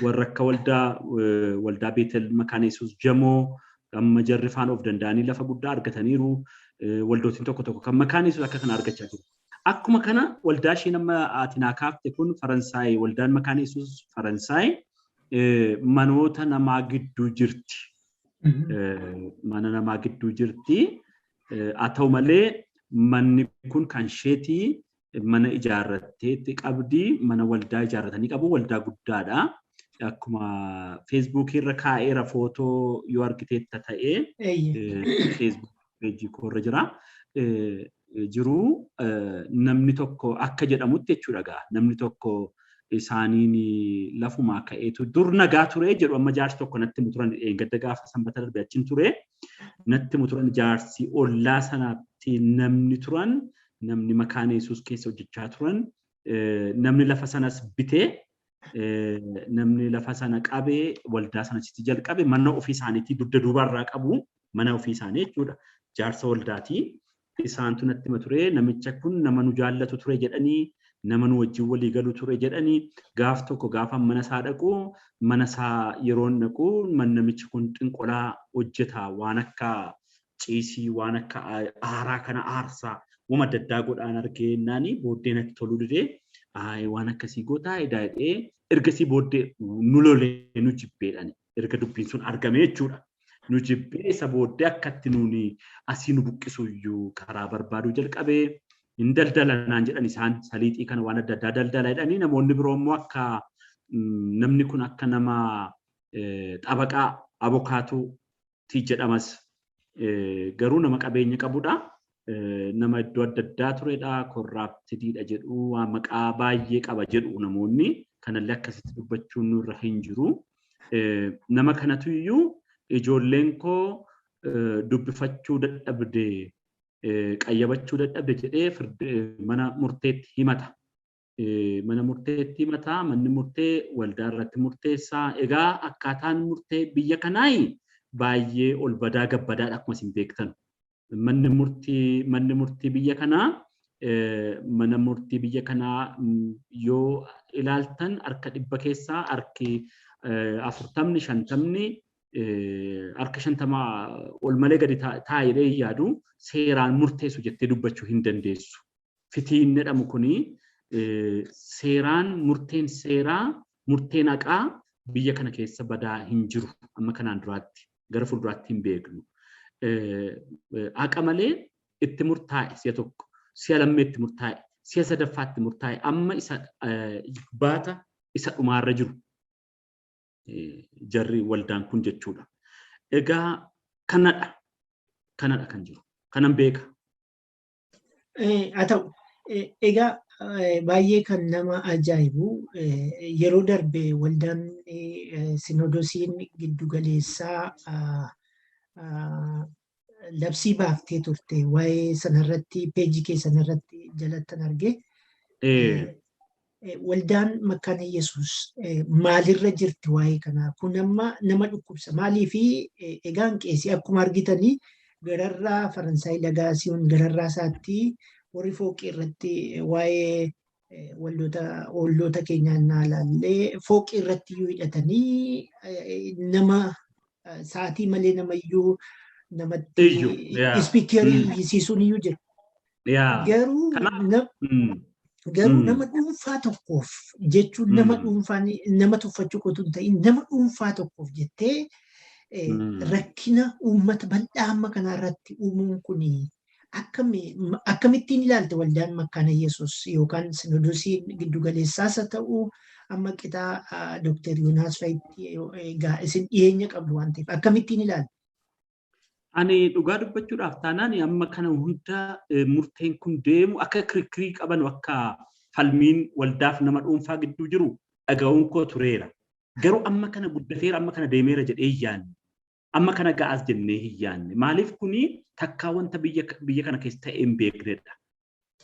S2: Warra akka waldaa Beetel Makaana Yesuus Jamoo amma jarri faan of danda'anii lafa guddaa argataniiru. Waldootiin tokko tokko kan Makaana Yesuus akka kana argachaa jiru. Akkuma kana waldaa isheen amma ati naa kaafte kun Faransaay waldaan Makaana Yesuus Faransaay manoota namaa gidduu jirti. Mana namaa gidduu jirti. Haa ta'u malee manni kun kan isheetii mana ijaarratteetti qabdi. Mana waldaa ijaarratanii qabu. Waldaa guddaadha. Akkuma Feesbuukii irra kaa'eera footoo yoo argiteetta ta'ee Feesbuuk peejii koo irra jira. Jiru namni tokko akka jedhamutti jechuudha gaa. Namni tokko isaaniin lafumaa ka'eetu dur nagaa ture jedhu amma jaarsi tokko natti himu turan eeggadda gaafa sanbata darbe achiin ture natti himu turan jaarsi ollaa sanaatti namni turan namni Makaana Yesuus keessa hojjechaa turan namni lafa sanas bitee namni lafa sana qabee waldaa sana achitti jalqabe mana ofii isaaniitii dugda duubarraa qabu mana ofii isaanii jechuudha jaarsa waldaatii isaantu natti hima ture namicha kun nama nu jaallatu ture jedhanii nama nu wajjin walii galu ture jedhanii gaaf tokko gaafa mana isaa dhaqu mana isaa yeroon dhaqu namichi kun xinqolaa hojjeta waan akka ciisii waan akka aaraa kana aarsaa wama adda addaa godhaan argee naani booddee natti toluu didee waan akkasii gootaa edaa jedhee ergasii booddee nu lolee nu jibbeedhani erga dubbiin sun argame jechuudha. Nu jibbee isa booddee akkatti nuuni asii nu buqqisu iyyuu karaa barbaaduu jalqabee hin daldala naan jedhan isaan saliixii kana waan adda addaa daldala jedhanii namoonni biroo immoo akka namni kun akka nama xabaqaa abokaatuuti jedhamas garuu nama qabeenya qabudha. Nama iddoo adda addaa turedha. Korraaptidiidha jedhu waan maqaa baay'ee qaba jedhu namoonni kanallee akkasitti dubbachuun nurra hin jiru. Nama kanatu iyyuu ijoolleen koo dubbifachuu dadhabde qayyabachuu dadhabde jedhee mana murteetti himata. Mana murteetti himata, manni murtee waldaa irratti murteessaa. Egaa akkaataan murtee biyya kanaayi baay'ee ol badaa gabbadaadha akkuma isin beektan. Manni murtii biyya kanaa mana murtii biyya kanaa yoo ilaaltan harka 100 keessaa harki 40 50 harka 50 ol malee gadi taa'ee yaadu seeraan murteessu jettee dubbachuu hin dandeessu. Fitiin jedhamu kuni Seeraan murteen seeraa murteen haqaa biyya kana keessa badaa hin jiru amma kanaan duraatti gara fuulduraatti hin beeknu. Haqa malee itti murtaa'e si'a tokko, si'a lammeetti murtaa'e, si'a sadaffaatti murtaa'e amma isa baata isa dhumaarra jiru jarri waldaan kun jechuudha. Egaa kanadha kan jiru. Kanan beeka.
S1: Haa ta'u, egaa baay'ee kan nama ajaa'ibu yeroo darbe waldaan sinoodosiin giddugaleessaa labsii baaftee turte waa'ee sanarratti peejii kee sanarratti jalattan arge. Waldaan Makkaana Yesuus maalirra jirti waa'ee kanaa? Kun amma nama dhukkubsa. Maaliifi egaan qeesii akkuma argitanii gararraa Faransaay Lagaasiyoon gararraa isaatti warri fooqii irratti waa'ee waldoota oolloota keenyaan naa ilaallee fooqii irratti iyyuu hidhatanii nama sa'aatii malee nama iyyuu namatti ispiikerii iyyisiisuun iyyuu jira. Garuu garuu nama dhuunfaa tokkoof jechuun nama dhuunfaan nama tuffachuu qotu hin ta'in nama dhuunfaa tokkoof jettee rakkina uummata bal'aa amma kanarratti uumuun kun akkamittiin ilaalte waldaan Makkaana Yesuus yookaan sinodosiin giddugaleessaas haa ta'u amma qixaa Dooktar Yoonaas fa'itti egaa isin dhiyeenya qabdu waan ta'eef akkamittiin ilaalte?
S2: Ani dhugaa dubbachuudhaaf taanaan amma kana hunda murteen kun deemu akka kirkirii qaban akka falmiin waldaaf nama dhuunfaa gidduu jiru dhaga'uun koo tureera. Garuu amma kana guddateera amma kana deemeera jedhee hin yaadne. Amma kana ga'as jennee hin yaadne. Maaliif kuni takkaa wanta biyya kana keessa ta'e hin beeknedha.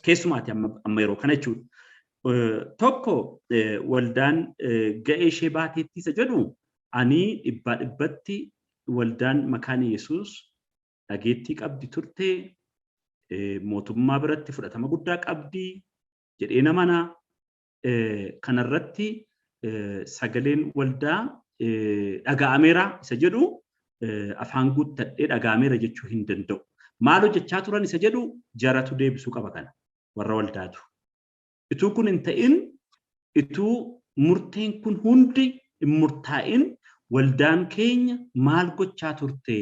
S2: Keessumaati amma yeroo kana jechuudha. Tokko waldaan ga'ee ishee baateetti isa jedhu ani dhibbaa dhibbatti waldaan Makaana Yesuus dhageettii qabdi turte, mootummaa biratti fudhatama guddaa qabdi jedhee namana. Kanarratti sagaleen waldaa dhaga'ameera isa jedhu afaan guuttadhee dhaga'ameera jechuu hin danda'u. Maal hojjechaa turan isa jedhu jaratu deebisuu qaba kana warra waldaatu. Ituu kun hin ta'in ituu murteen kun hundi hin murtaa'in waldaan keenya maal gochaa turte?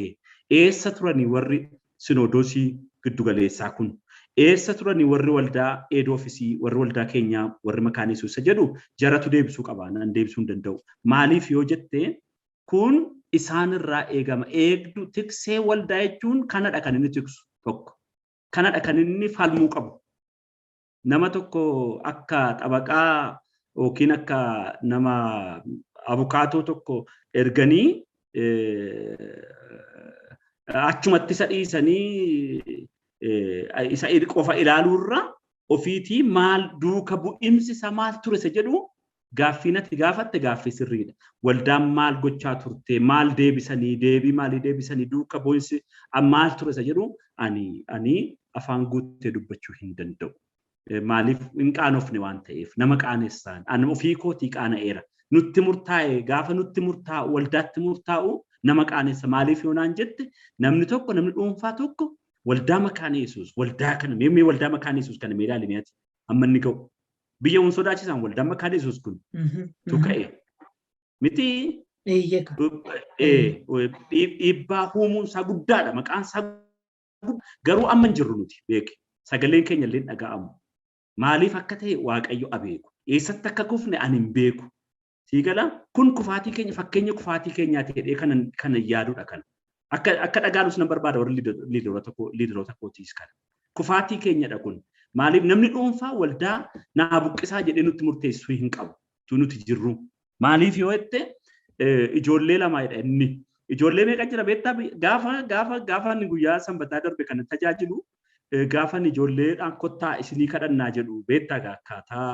S2: Eessa turanii warri sinoodosii giddugaleessaa kun? Eessa turanii warri waldaa eed oofisii warri waldaa keenyaa warri Makaana Yesuus isa jedhu jaratu deebisuu qaba nan deebisuu hin danda'u. Maaliif yoo jette kun isaanirraa eegama. Eegdu tiksee waldaa jechuun kanadha kan inni tiksu tokko. Kanadha kan inni falmuu qabu. Nama tokko akka xabaqaa yookiin akka nama abukaatoo tokko erganii achumatti isa dhiisanii isa qofa ilaaluurra ofiitii maal duuka bu'imsi isa maal ture isa jedhu gaaffii natti gaafatte gaaffii sirriidha. Waldaan maal gochaa turte maal deebisanii deebii maalii deebisanii duuka bu'insi maal ture isa jedhu ani afaan guuttee dubbachuu hin danda'u. Maaliif hin qaanofne waan ta'eef nama qaanessaan ani ofii kootii qaana'eera. Nutti murtaa'e gaafa nutti murtaa'u waldaatti murtaa'u nama qaanessa maaliif yoo naan jette namni tokko namni dhuunfaa tokko waldaa Makaana Yesuus waldaa kana mee waldaa Makaana Yesuus kana mee ilaali mee ati amma inni ga'u biyya hun sodaachisan waldaa Makaana Yesuus kun tu ka'e miti dhiibbaa uumuun isaa guddaadha maqaan isaa garuu amma hin jirru nuti beeki sagaleen keenya illee dhaga'amu maaliif akka ta'e Waaqayyo abeeku eessatti akka kufne ani hin beeku. Siigala kun kufaatii keenya fakkeenya kufaatii keenyaati jedhee kanan yaadudha kana. Akka dhagaanus nan barbaada warri liidaroota kootiis kana. Kufaatii keenyadha kun. Maaliif namni dhuunfaa waldaa naa buqqisaa jedhee nutti murteessuu hin qabu. Tu nuti jirru. Maaliif yoo jette ijoollee lamaadha inni. Ijoollee meeqa jira beektaa gaafa inni guyyaa sanbataa darbe kana tajaajilu gaafa inni ijoolleedhaan kottaa isinii kadhannaa jedhu beektaa akkaataa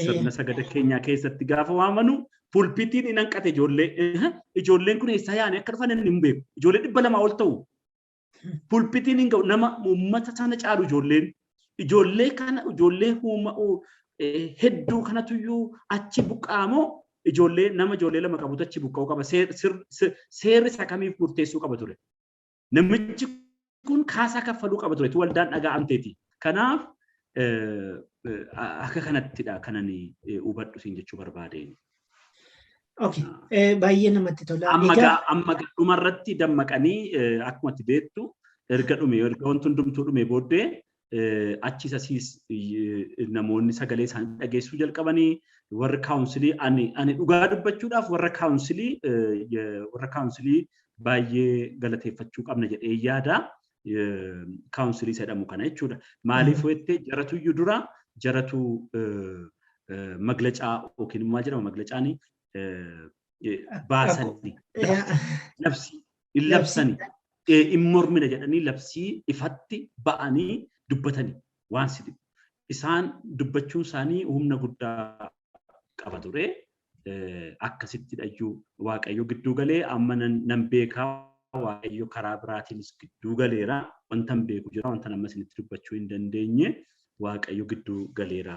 S2: sirna sagada keenyaa keessatti gaafa waamanu pulpitiin hin hanqate ijoollee. Ijoolleen kun eessaa yaa'anii akka dhufan inni hin beeku. Ijoollee 200 ol ta'u. Pulpitiin hin ga'u nama uummata sana caalu ijoolleen. Ijoollee kana ijoollee hedduu kanatuyyuu achi buqqaamoo ijoollee nama ijoollee lama qabutu achi buqqa'uu qaba. Seerri isaa kamiif murteessuu qaba ture. Namichi kun kaasaa kaffaluu qaba ture. Waldaan dhaga'amteeti. Kanaaf Akka kanattidha kanan hubadhu siin jechuu barbaadeen.
S1: Okay, baay'ee namatti tola.
S2: Amma dhumarratti dammaqanii akkuma ati beektu erga dhume erga wanti hundumtuu dhume booddee achis asiis namoonni sagalee isaanii dhageessuu jalqabanii warri kaawunsilii ani dhugaa dubbachuudhaaf warra kaawunsilii baay'ee galateeffachuu qabna jedhee yaada. Kaawunsilii jedhamu kana jechuudha. Maaliif jettee jaratuyyuu dura jaratu maglacaa yookiin maal jedhama maglacaan baasanii labsii hin labsanii hin mormina jedhanii labsii ifatti ba'anii dubbatanii waan si dhibu. Isaan dubbachuun isaanii humna guddaa qaba ture. Akkasitti dhayyuu Waaqayyo gidduu galee amma nan beekaa Waaqayyo karaa biraatiinis gidduu galeera. Wanta hin beeku jira wanta nama isinitti dubbachuu hin dandeenye Waaqayyo gidduu galeera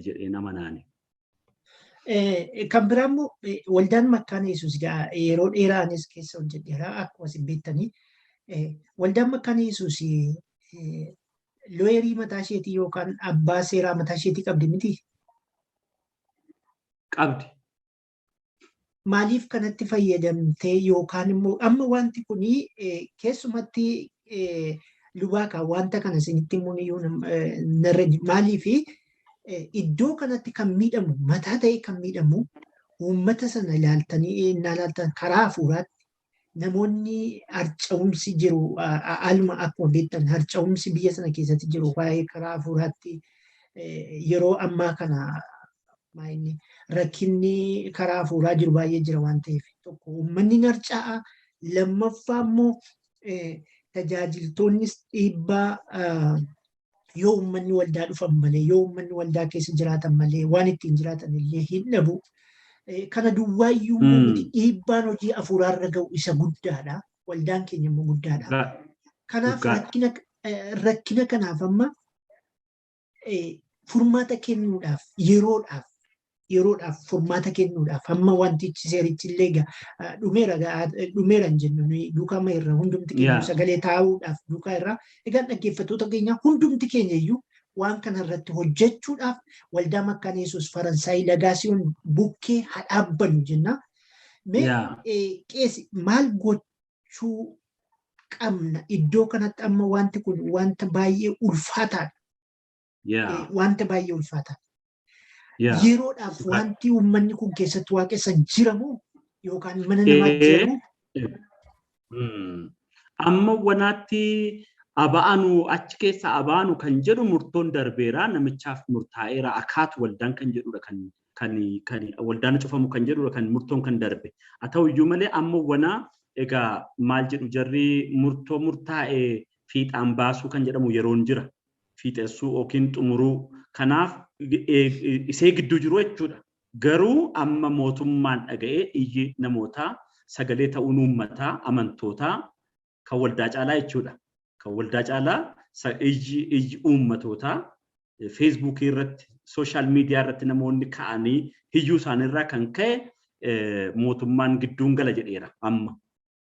S2: jedhee nama naani.
S1: Kan biraa immoo waldaan Makkaana Yesuus yeroo dheeraa anis keessa hojjedheera akkuma isin beektanii waldaan Makkaana Yesuus looyerii mataa isheetii yookaan abbaa seeraa mataa isheetii qabdi miti?
S2: Qabdi.
S1: Maaliif kanatti fayyadamtee yookaan immoo amma wanti kuni keessumatti lubaa wanta kana isinitti himuun iyyuu narra maaliifi iddoo kanatti kan miidhamu mataa ta'e kan miidhamu uummata sana ilaaltanii innaa ilaaltan karaa hafuuraatti namoonni harca'umsi jiru aluma akkuma beektan harca'umsi biyya sana keessatti jiru waa'ee karaa hafuuraatti yeroo ammaa kana rakkinni karaa hafuuraa jiru baay'ee jira waan ta'eef tokko uummanni harca'a lammaffaa immoo tajaajiltoonnis dhiibbaa yoo uummanni waldaa dhufan malee yoo uummanni waldaa keessa jiraatan malee waan ittiin jiraatan illee hin dhabu. Kana duwwaayyuu miti dhiibbaan hojii hafuuraarra ga'u isa guddaadha. Waldaan keenya immoo guddaadha. Kanaaf rakkina kanaaf amma furmaata kennuudhaaf yeroodhaaf furmaata kennuudhaaf amma wantichi seerichi illee dhumeera hin jennu duukaa irra hundumti keenya sagalee taa'uudhaaf duukaa irraa egaa dhaggeeffattoota keenya hundumti keenya iyyuu waan kana irratti hojjechuudhaaf waldaa Makkaana Yesuus Faransaayii Lagaasiyoon bukkee haa dhaabbannu jenna. Mee qeesi maal gochuu qabna iddoo kanatti amma wanti kun wanta baay'ee ulfaataadha. Wanta baay'ee ulfaataadha. Yeroodhaaf wanti uummanni kun keessatti waaqessan jiramoo yookaan mana namaatti jiramoo?
S2: Amma wanaatti aba'anu achi keessa aba'anu kan jedhu murtoon darbeera namichaaf murtaa'eera akaatu waldaan kan jedhudha kan waldaan cufamu kan jedhudha kan murtoon kan darbe. Haa ta'uyyuu malee amma wanaa egaa maal jedhu jarri murtoo murtaa'e fiixaan baasuu kan jedhamu yeroon jira. Fiixessuu yookiin xumuruu kanaaf isee gidduu jiru jechuudha. Garuu amma mootummaan dhaga'ee iyyi namootaa sagalee ta'uun uummataa amantootaa kan waldaa caalaa jechuudha. Kan waldaa caalaa iyyi uummatootaa feesbuukii irratti sooshaal miidiyaa irratti namoonni ka'anii hiyyuu isaaniirraa kan ka'e mootummaan gidduun gala jedheera amma.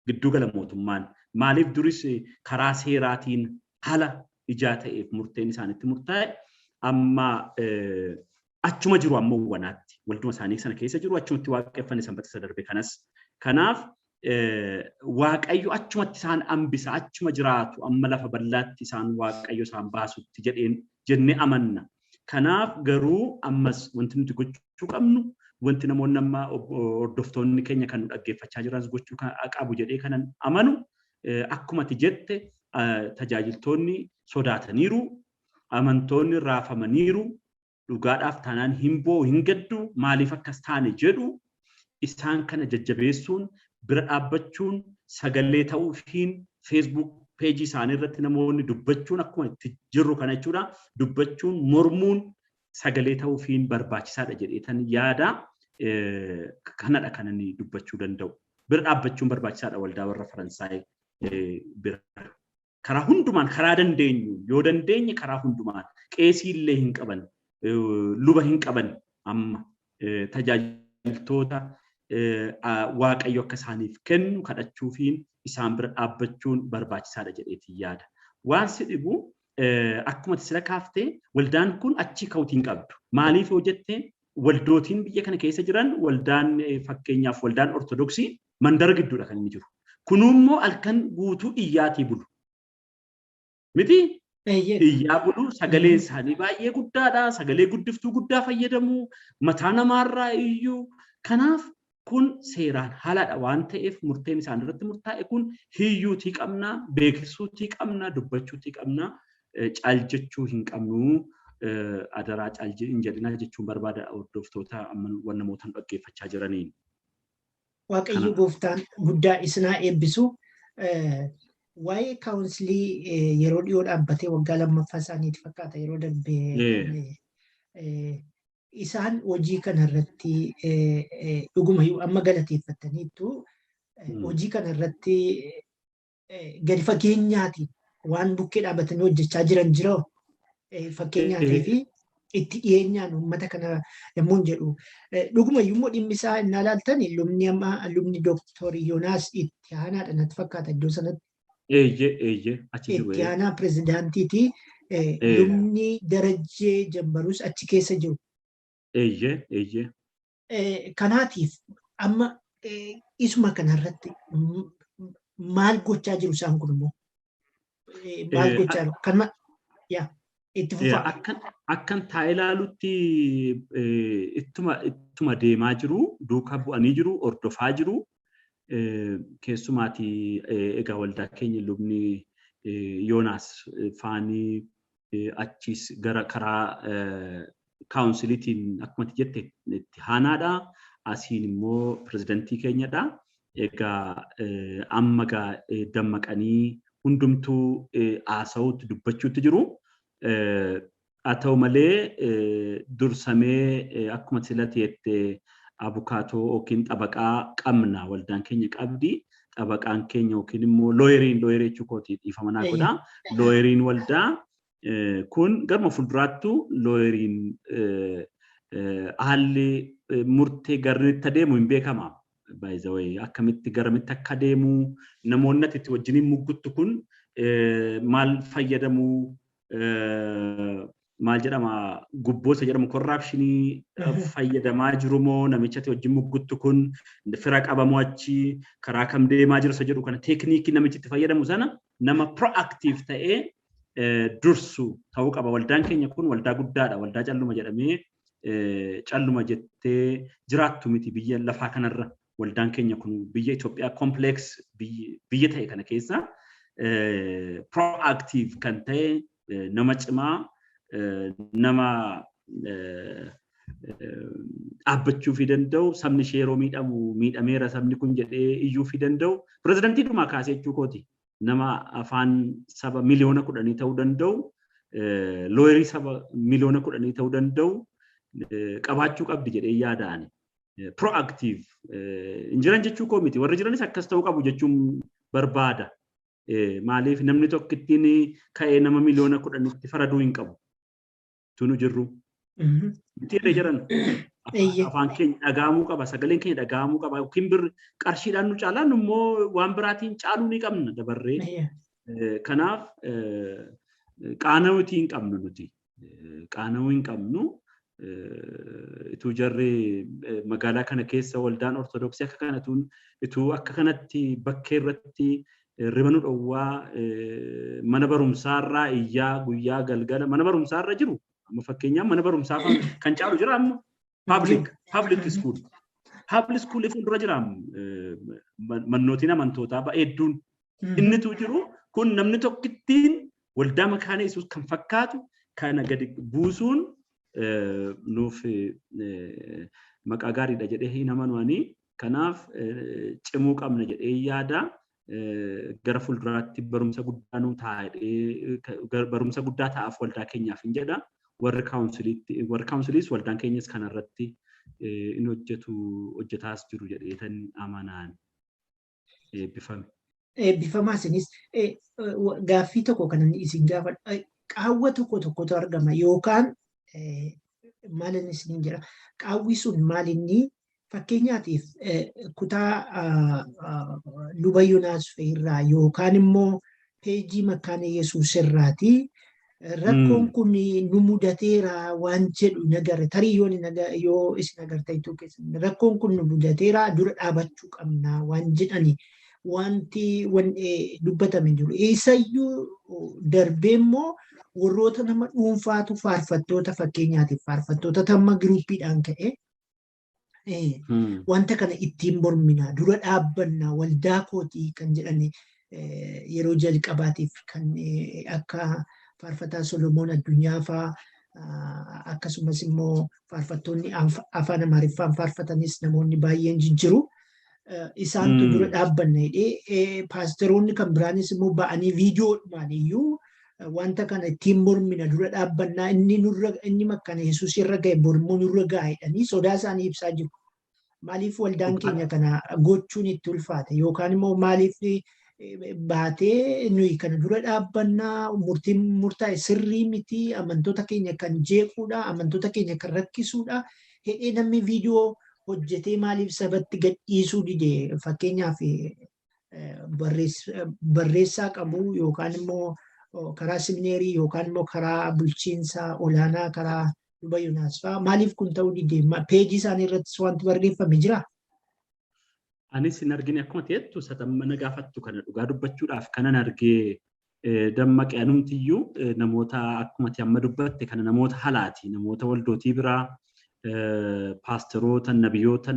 S2: Gidduu gala mootummaan. Maaliif duris karaa seeraatiin haala ijaa ta'eef murteen isaanitti murtaa'e amma achuma jiru amma wanaatti walduma isaanii sana keessa jiru achumatti waaqeffanne sanbata isa darbe kanas. Kanaaf Waaqayyo achumatti isaan hambisa achuma jiraatu amma lafa bal'aatti isaan Waaqayyo isaan baasutti jedheen jennee amanna. Kanaaf garuu ammas wanti nuti gochuu qabnu wanti namoonni amma hordoftoonni keenya kan nu dhaggeeffachaa jiranis gochuu qabu jedhee kanan amanu akkuma ati jette tajaajiltoonni sodaataniiru, amantoonni raafamaniiru, dhugaadhaaf taanaan hin boo'u hin gaddu maaliif akkas taane jedhu isaan kana jajjabeessuun bira dhaabbachuun sagalee ta'uufiin feesbuuk peejii isaanii irratti namoonni dubbachuun akkuma itti jirru kana jechuudha dubbachuun mormuun sagalee ta'uufiin barbaachisaadha jedheetan yaada kanadha kan inni dubbachuu danda'u. Bira dhaabbachuun barbaachisaadha waldaa warra Faransaay bira. Karaa hundumaan karaa dandeenyu yoo dandeenye karaa hundumaan qeesii illee hin qaban luba hin qaban amma tajaajiltoota Waaqayyo akka isaaniif kennu kadhachuufiin isaan bira dhaabbachuun barbaachisaadha jedheetiin yaada. Waan si dhibu Akkuma sila kaaftee waldaan kun achi ka'uutiin qabdu. Maaliif yoo jette, waldootiin biyya kana keessa jiran, waldaan fakkeenyaaf waldaan Ortodoksii mandara gidduudha kan inni jiru. Kunummoo halkan guutuu iyyaatii bulu. Miti? Iyyaa bulu, sagaleen isaanii baay'ee guddaadha. Sagalee guddiftuu guddaa fayyadamu. Mataa namaarraa iyyuu. Kanaaf kun seeraan haaladha waan ta'eef, murteen isaan irratti murtaa'e kun hiyyuutii qabna, beeksisuutii qabna, dubbachuutii qabna, caal jechuu hin qabnu. Adaraa caal hin jedhina jechuun barbaada hordoftoota amma namoota dhaggeeffachaa jiraniin.
S1: Waaqayyo gooftaan guddaa isinaa eebbisu. Waa'ee kaawunsilii yeroo dhiyoo dhaabbatee, waggaa lammaffaa isaaniiti fakkaata, yeroo darbee isaan hojii kanarratti dhuguma amma galateeffataniittu, hojii kanarratti gadi fageenyaatiin waan bukkee dhaabbatanii hojjechaa jiran jira. Fakkeenyaatii fi itti dhiyeenyaan uummata kana yommuu jedhu, dhuguma immoo dhimmi isaa innaa ilaaltan, lubni amma lubni Dooktor Yoonaas itti aanaadha natti fakkaata iddoo sanatti.
S2: Eeyyee, eeyyee,
S1: achi jiru. Itti aanaa pirezidaantiiti. Lubni Darajjee Jambaruus achi keessa jiru.
S2: Eeyyee, eeyyee.
S1: Kanaatiif amma isuma kanarratti maal gochaa jiru isaan kun immoo? Maal gochaa jiru? Kanuma yaa itti fufaa.
S2: Akkan taa'ee ilaalutti ittuma deemaa jiru, duukaa bu'anii jiru, hordofaa jiru. Keessumaati egaa waldaa keenya lubni Yoonaas faanii achis gara karaa kaawunsiliitiin akkuma jette itti aanaadha. Asiin immoo pirezidantii keenyadha. Egaa amma gaa dammaqanii hundumtuu haasa'uutti, dubbachuutti jiru. Haa ta'u malee, dursamee akkuma silati jette abukaatoo yookiin xabaqaa qabna, waldaan keenya qabdi. Xabaqaan keenya yookiin immoo looyeriin, looyerii jechuu kooti, dhiifama naa godhaa. Looyeriin waldaa kun garuma fuulduraattu looyeriin haalli murtee garriitti adeemu hin beekama. By the way, akkamitti garamitti akka adeemu, namoonni ati itti wajjiniin mugguttu kun maal fayyadamu, maal jedhama, gubboo isa jedhamu, corruptionii fayyadamaa jiru moo, namicha ati wajjin mugguttu kun fira qabamoo, achi karaa kam deemaa jiru isa jedhu kana, teekniikii namichi itti fayyadamu sana nama proactive ta'ee dursu ta'uu qaba. Waldaan keenya kun waldaa guddaadha. Waldaa calluma jedhamee calluma jettee jiraattu miti biyya lafaa kanarra. Waldaan keenya kun biyya Itoophiyaa complex biyya ta'e kana keessa proactive kan ta'e, nama cimaa, nama dhaabbachuu fi danda'u, sabni ishee yeroo miidhamu miidhameera sabni kun jedhee iyyuu fi danda'u, pirezidantii dhumaa kaasee jechuu kooti, nama afaan saba 10 miliyoona ta'uu danda'u, looyerii saba 10 miliyoona ta'uu danda'u qabaachuu qabdi jedhee yaada'ani. Proactive hin jiran jechuu koo miti, warri jiranis akkas ta'uu qabu jechuun barbaada. Maaliif, namni tokko ittiin ka'ee nama 10 miliyoona faraduu hin qabu. Tunu jirru. Miti irra jiran. Afaan keenya dhaga'amuu qaba, sagaleen keenya dhaga'amuu qaba. Yookiin bir qarshiidhaan nu caalaan immoo waan biraatiin caaluu ni qabna dabarree. Kanaaf qaana'uutii hin qabnu nuti. Qaana'uu hin qabnu. Ituu jarri magaalaa kana keessa waldaan Ortodoksii akka kanatuun ituu akka kanatti bakkee irratti riba nu dhowwaa, mana barumsaarraa iyyaa guyyaa galgala mana barumsaarra jiru. Amma fakkeenyaaf mana barumsaa kan caalu jira amma public school. Public school fuuldura jira mannootiin amantootaa hedduun. Innitu jiru kun namni tokkittiin waldaa Makaana Yesuus kan fakkaatu kana gadi buusuun nuuf maqaa gaariidha jedhee hin amanu ani. Kanaaf cimuu qabna jedhee yaada. Gara fuulduraatti barumsa guddaa nuu ta'a, barumsa guddaa ta'aaf waldaa keenyaaf hin jedha. Warri kaawunsiliitti, warri kaawunsiliis waldaan keenyas kanarratti in hojjetu, hojjetaas jiru jedheetan amanaan. Eebbifame.
S1: Eebbifamaa isinis. Gaaffii tokko kan isin gaafadhu, qaawwa tokko tokkotu argama yookaan maal inni isiniin jedha, qaawwi sun maal inni, fakkeenyaatiif kutaa luba Yoonaas irraa yookaan immoo peejii Makkaana Yesuus irraati Rakkoon kun nu mudateera waan jedhu nagarre, tarii yoo isin agartanitu keessan rakkoon kun nu mudateera, dura dhaabachuu qabna waan jedhani wanti dubbatame jiru. Isayyuu darbee immoo warroota nama dhuunfaatu faarfattoota, fakkeenyaatiif faarfattoota tamma groupiidhaan ka'e wanta kana ittiin mormina, dura dhaabbanna, waldaa kootii kan jedhani yeroo jalqabaatiif kan akka faarfataa Solomoon Addunyaa fa'aa, akkasumas immoo faarfattoonni afaan Amaariffaan faarfatanis namoonni baay'een jijjiru. Isaantu dura dhaabbanna jedhee, paasteroonni kan biraanis immoo ba'anii viidiyoodhumaan iyyuu wanta kana ittiin mormina, dura dhaabbannaa, inni nurra, inni Makkana Yesuus irra ga'e mormuu nurra ga'a jedhanii sodaa isaanii ibsaa jiru. Maaliif waldaan keenya kana gochuun itti ulfaate, yookaan immoo maaliif baatee nuyi kana dura dhaabbannaa, murtiin murtaa'e sirrii miti, amantoota keenya kan jeequudha, amantoota keenya kan rakkisuudha hedhee namni viidiyoo hojjetee maaliif sabatti gadhiisuu dide? Fakkeenyaaf barreessaa qabu yookaan immoo karaa semineerii yookaan immoo karaa bulchiinsa olaanaa, karaa Luba Yonaas fa'aa maaliif kun ta'uu dide? Peejii isaanii irrattis wanti barreeffame jira.
S2: Anis hin argine. Akkuma ta'ettu satamma na gaafattu kana, dhugaa dubbachuudhaaf kanan argee dammaqe anumtiyyuu namoota akkuma ati amma dubbatte kana, namoota halaati, namoota waldootii biraa, paasteroota, nabiyoota,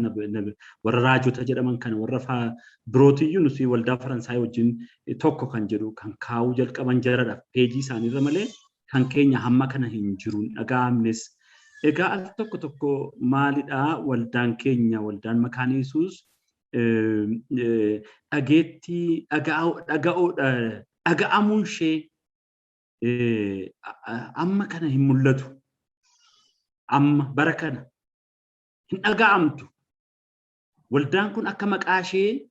S2: warra raajota jedhaman kana, warra birootiyyuu nuti waldaa Faransaay wajjin tokko kan jedhu kan kaa'uu jalqaban jaradha peejii isaaniirra malee kan keenya hamma kana hin jiru, hin dhaga'amnes. Egaa al tokko tokko maalidhaa, waldaan keenya, waldaan Makaana Yesuus dhageettii dhaga'amuun ishee amma kana hin mul'atu. Amma bara kana hin dhaga'amtu. Waldaan kun akka maqaa ishee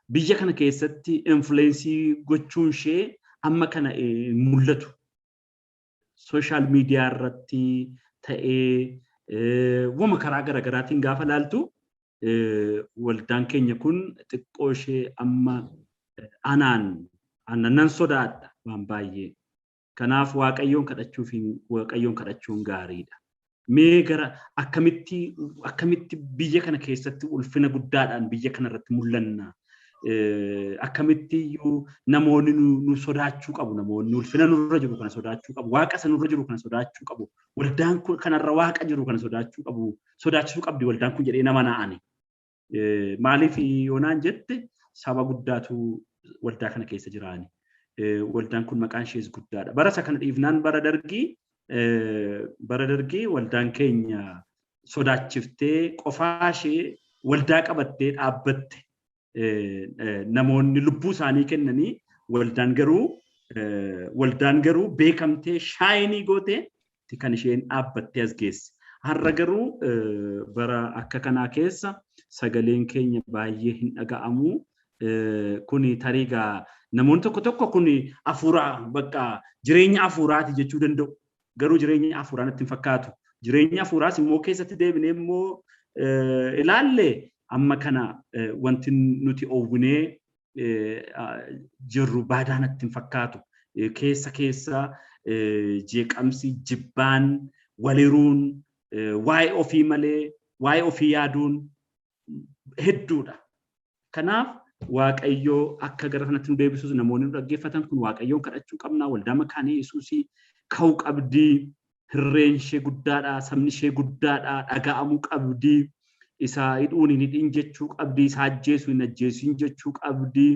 S2: biyya kana keessatti influence gochuun ishee amma kana hin mul'atu. Social media irratti ta'ee wama karaa garaagaraatiin gaafa laaltu waldaan keenya kun xiqqoo ishee amma anaan nan sodaadha waan baay'ee. Kanaaf Waaqayyoon kadhachuun gaariidha. Mee gara akkamitti biyya kana keessatti ulfina guddaadhaan biyya kana irratti mul'anna? Akkamitti iyyuu namoonni nu sodaachuu qabu? Namoonni ulfina nurra jiru kana sodaachuu qabu. Waaqa isa nurra jiru kana sodaachuu qabu. Waldaan kun kanarra Waaqa jiru kana sodaachuu qabu. Sodaachisuu qabdi waldaan kun jedhee nama na'ani. Maaliif yoonaan jette, saba guddaatu waldaa kana keessa jiraani. Waldaan kun maqaan ishees guddaadha. Bara isa kana dhiifnaan, bara dargii waldaan keenya sodaachiftee qofaa ishee waldaa qabattee dhaabbatte. Namoonni lubbuu isaanii kennanii waldaan garuu beekamtee shine gootee kan isheen dhaabbattee as geesse. Har'a garuu bara akka kanaa keessa sagaleen keenya baay'ee hin dhaga'amu. Kuni tarii gaa namoonni tokko tokko kuni hafuuraa, bakka jireenya hafuuraati jechuu danda'u. Garuu jireenya hafuuraa natti hin fakkaatu. Jireenya hafuuraas immoo keessatti deebinee immoo ilaalle amma kana wanti nuti oowwinee jirru baadaa natti hin fakkaatu. Keessa keessa jeeqamsi, jibbaan, waliruun, waa'ee ofii malee waa'ee ofii yaaduun hedduudha. Kanaaf Waaqayyoo akka gara kanatti nu deebisuus namoonni nu dhaggeeffatan kun Waaqayyoon kadhachuu qabna. Waldaa Makaanii Yesuusii ka'uu qabdii. Hirreen ishee guddaadha. Sabni ishee guddaadha. Dhaga'amuu qabdii. Isa hidhuun hin hidhin jechuu qabdii. Isa ajjeesu hin ajjeesin jechuu qabdii.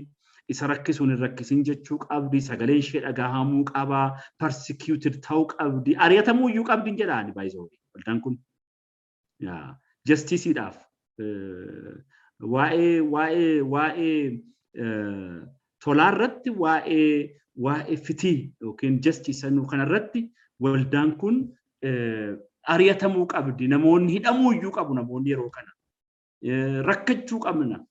S2: Isa rakkisuun hin rakkisin jechuu qabdi. Sagaleen ishee dhagahamuu qaba. Persecuted ta'uu qabdi. Ari'atamuu iyyuu qabdi jedhaani baay'isoo. Waldaan kun justiceiidhaaf waa'ee tolaa irratti, waa'ee fitii yookiin justice kanarratti waldaan kun ari'atamuu qabdi. Namoonni hidhamuu iyyuu qabu, namoonni yeroo kana. Rakkachuu qabna.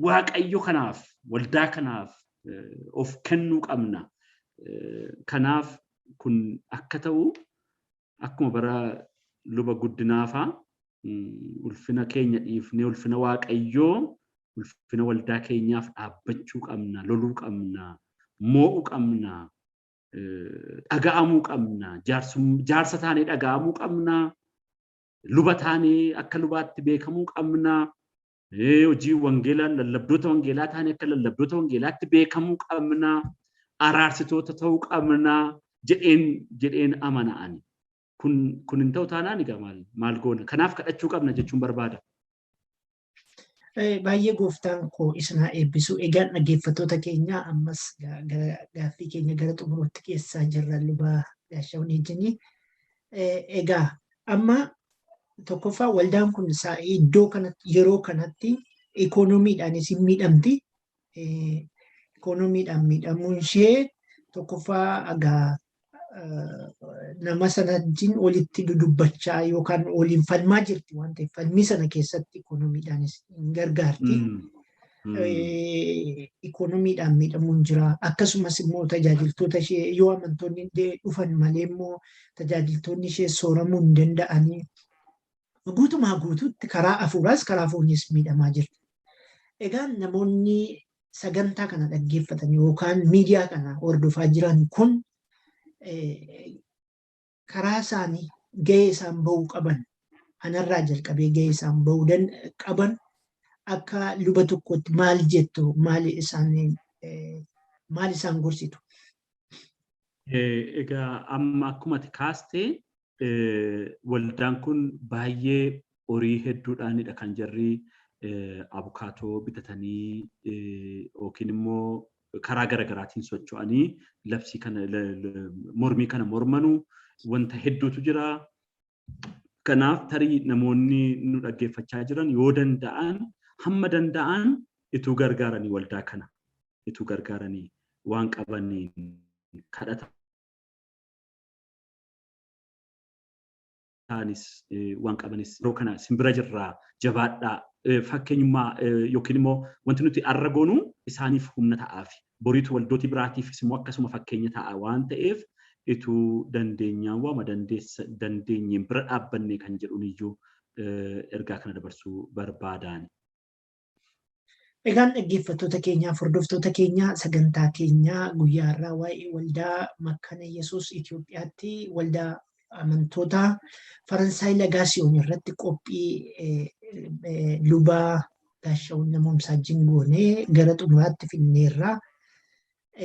S2: Waaqayyo kanaaf, waldaa kanaaf of kennuu qabna. Kanaaf kun akka ta'u akkuma bara Luba Guddinaafaa ulfina keenya dhiifnee ulfina Waaqayyoo Ulfina waldaa keenyaaf dhaabbachuu qabna, loluu qabna, moo'uu qabna, dhaga'amuu qabna, jaarsa taanee dhaga'amuu qabna, luba taanee akka lubaatti beekamuu qabna, hojii wangeelaa lallabdoota wangeelaa taanee akka lallabdoota wangeelaatti beekamuu qabna, araarsitoota ta'uu qabna jedheen amana ani. Kun hin ta'u taanaan egaa maal goona? Kanaaf kadhachuu qabna jechuun barbaada.
S1: Baay'ee gooftaan koo isin haa eebbisu. Egaan dhaggeeffattoota keenya ammas gaaffii keenya gara xumuruutti keessaa jirra luba Gaashaawun wajjin. Egaa amma tokkoffaa waldaan kun iddoo kanatti yeroo kanatti ikoonomiidhaanis hin miidhamti. Ikoonomiidhaan miidhamuun ishee tokkoffaa egaa nama sana wajjin walitti dudubbachaa yookaan waliin falmaa jirti waan ta'eef falmii sana keessatti ikoonomiidhaanis hin gargaarti. Ikoonomiidhaan miidhamuun jira. Akkasumas immoo tajaajiltoota ishee yoo amantoonni dhufan malee immoo tajaajiltoonni ishee sooramuu hin danda'anii. Guutumaa guutuutti karaa hafuuraas karaa fooniis miidhamaa jirti. Egaa namoonni sagantaa kana dhaggeeffatan yookaan miidiyaa kana hordofaa jiran kun karaa isaanii gahee isaan bahuu qaban anarraa jalqabee gahee isaan bahuu qaban akka luba tokkotti maal jettu, maal isaan gorsitu?
S2: Egaa amma akkuma ati kaastee waldaan kun baay'ee horii hedduudhaanidha kan jarri abukaatoo bitatanii yookiin immoo karaa garaagaraatiin socho'anii labsii kana mormii kana mormanuu wanta hedduutu jira. Kanaaf tarii namoonni nu dhaggeeffachaa jiran yoo danda'an hamma danda'an ituu gargaaranii waldaa kana ituu gargaaranii waan qabaniin kadhataanis waan qabanis yeroo kana simbira jirraa jabaadhaa fakkeenyummaa yookiin immoo wanti nuti arra goonu isaaniif humna ta'aafi boriitu waldootii biraatiifis immoo akkasuma fakkeenya ta'a waan ta'eef ituu dandeenyaan waama dandeenyeen bira dhaabbanne kan jedhuun iyyuu ergaa kana dabarsuu barbaadaan.
S1: Egaan dhaggeeffattoota keenyaaf hordoftoota keenya sagantaa keenya guyyaa har'aa waa'ee waldaa Makkaana Yesuus Itoophiyaatti waldaa amantoota Faransaay Lagaasiyoon irratti qophii luba Gaashaawun Namoomsaa wajjin goonee gara xumuraatti finneerra.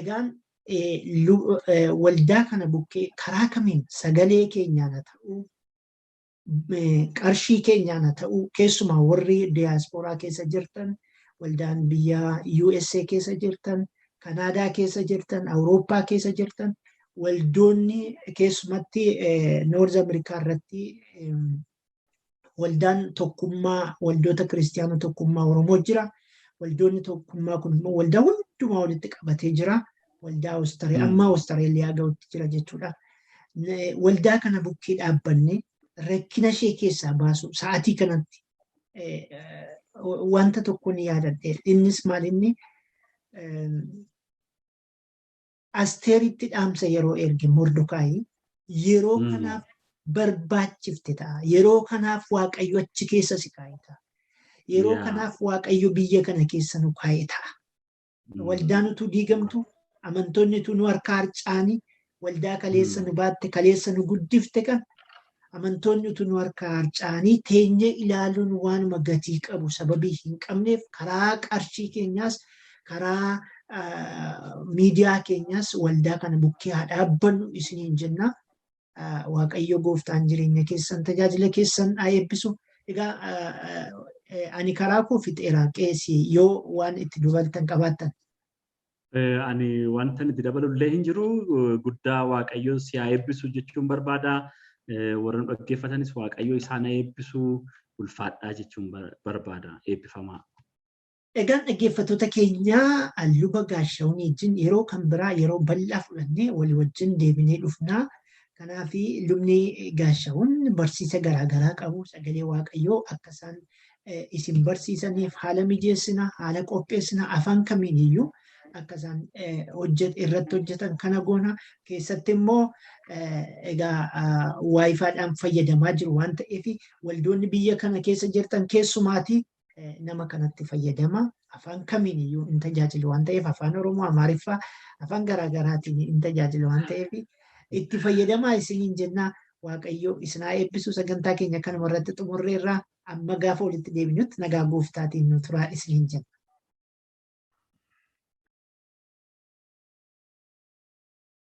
S1: Egaan waldaa kana bukkee karaa kamiin sagalee keenyaan haa ta'uu, qarshii keenyaan haa ta'uu, keessumaa warri diyaaspooraa keessa jirtan, waldaan biyya USA keessa jirtan, Kanaadaa keessa jirtan, Awurooppaa keessa jirtan, waldoonni keessumatti Noorz Ameerikaa irratti waldaan tokkummaa waldoota kiristiyaana tokkummaa Oromoo jira. Waldoonni tokkummaa kun immoo waldaa hundumaa walitti qabatee jira. Waldaa amma Awustiraaliyaa ga'utti jira jechuudha. Waldaa kana bukkee dhaabbanne rakkina ishee keessaa baasu sa'aatii kanatti wanta tokko ni yaadadhe. Innis maal inni Asteeritti dhaamsa yeroo erge Mordokaayi yeroo kanaaf barbaachifte ta'a. Yeroo kanaaf Waaqayyo achi keessa si kaa'e ta'a. Yeroo kanaaf Waaqayyo biyya kana keessa nu kaa'e ta'a. Waldaan utuu diigamtu, amantoonni utuu nu harkaa harcaanii, waldaa kaleessa nu baatte, kaleessa nu guddifte kan amantoonni utuu nu harkaa harcaanii teenyee ilaaluun waanuma gatii qabu sababii hin qabneef karaa qarshii keenyaas karaa miidiyaa keenyaas waldaa kana bukkee haa dhaabbannu isiniin jenna. Waaqayyo gooftaan jireenya keessan tajaajila keessan haa eebbisu. Egaa ani karaa koo fixeera qeesii yoo waan itti dabaltan qabaattan.
S2: Ani wanta itti dabalullee hin jiru guddaa Waaqayyo si haa eebbisu jechuun barbaada. Warra nu dhaggeeffatanis Waaqayyo isaan haa eebbisu ulfaadhaa jechuun barbaada eebbifamaa.
S1: Egaan dhaggeeffattoota keenyaa luba Gaashaawun wajjin yeroo kan biraa yeroo bal'aa fudhannee walii wajjin deebinee dhufnaa. Kanaaf lubni Gaashaawun barsiisa garaagaraa qabu sagalee Waaqayyoo akka isaan isin barsiisaniif haala mijeessina, haala qopheessina afaan kamiin iyyuu akka isaan irratti hojjetan kana goona. Keessatti immoo egaa waayifaadhaan fayyadamaa jiru waan ta'eef waldoonni biyya kana keessa jirtan keessumaatii Nama kanatti fayyadama. Afaan kamiin iyyuu hin tajaajilu waan ta'eef afaan Oromoo, Amaariffaa, afaan garaagaraatiin hin tajaajilu waan ta'eef itti fayyadamaa isiniin jennaa. Waaqayyo isin haa eebbisu. Sagantaa keenya kanuma irratti xumurreerraa amma gaafa walitti deebinutti nagaa gooftaatiin nu turaa isiniin jenna.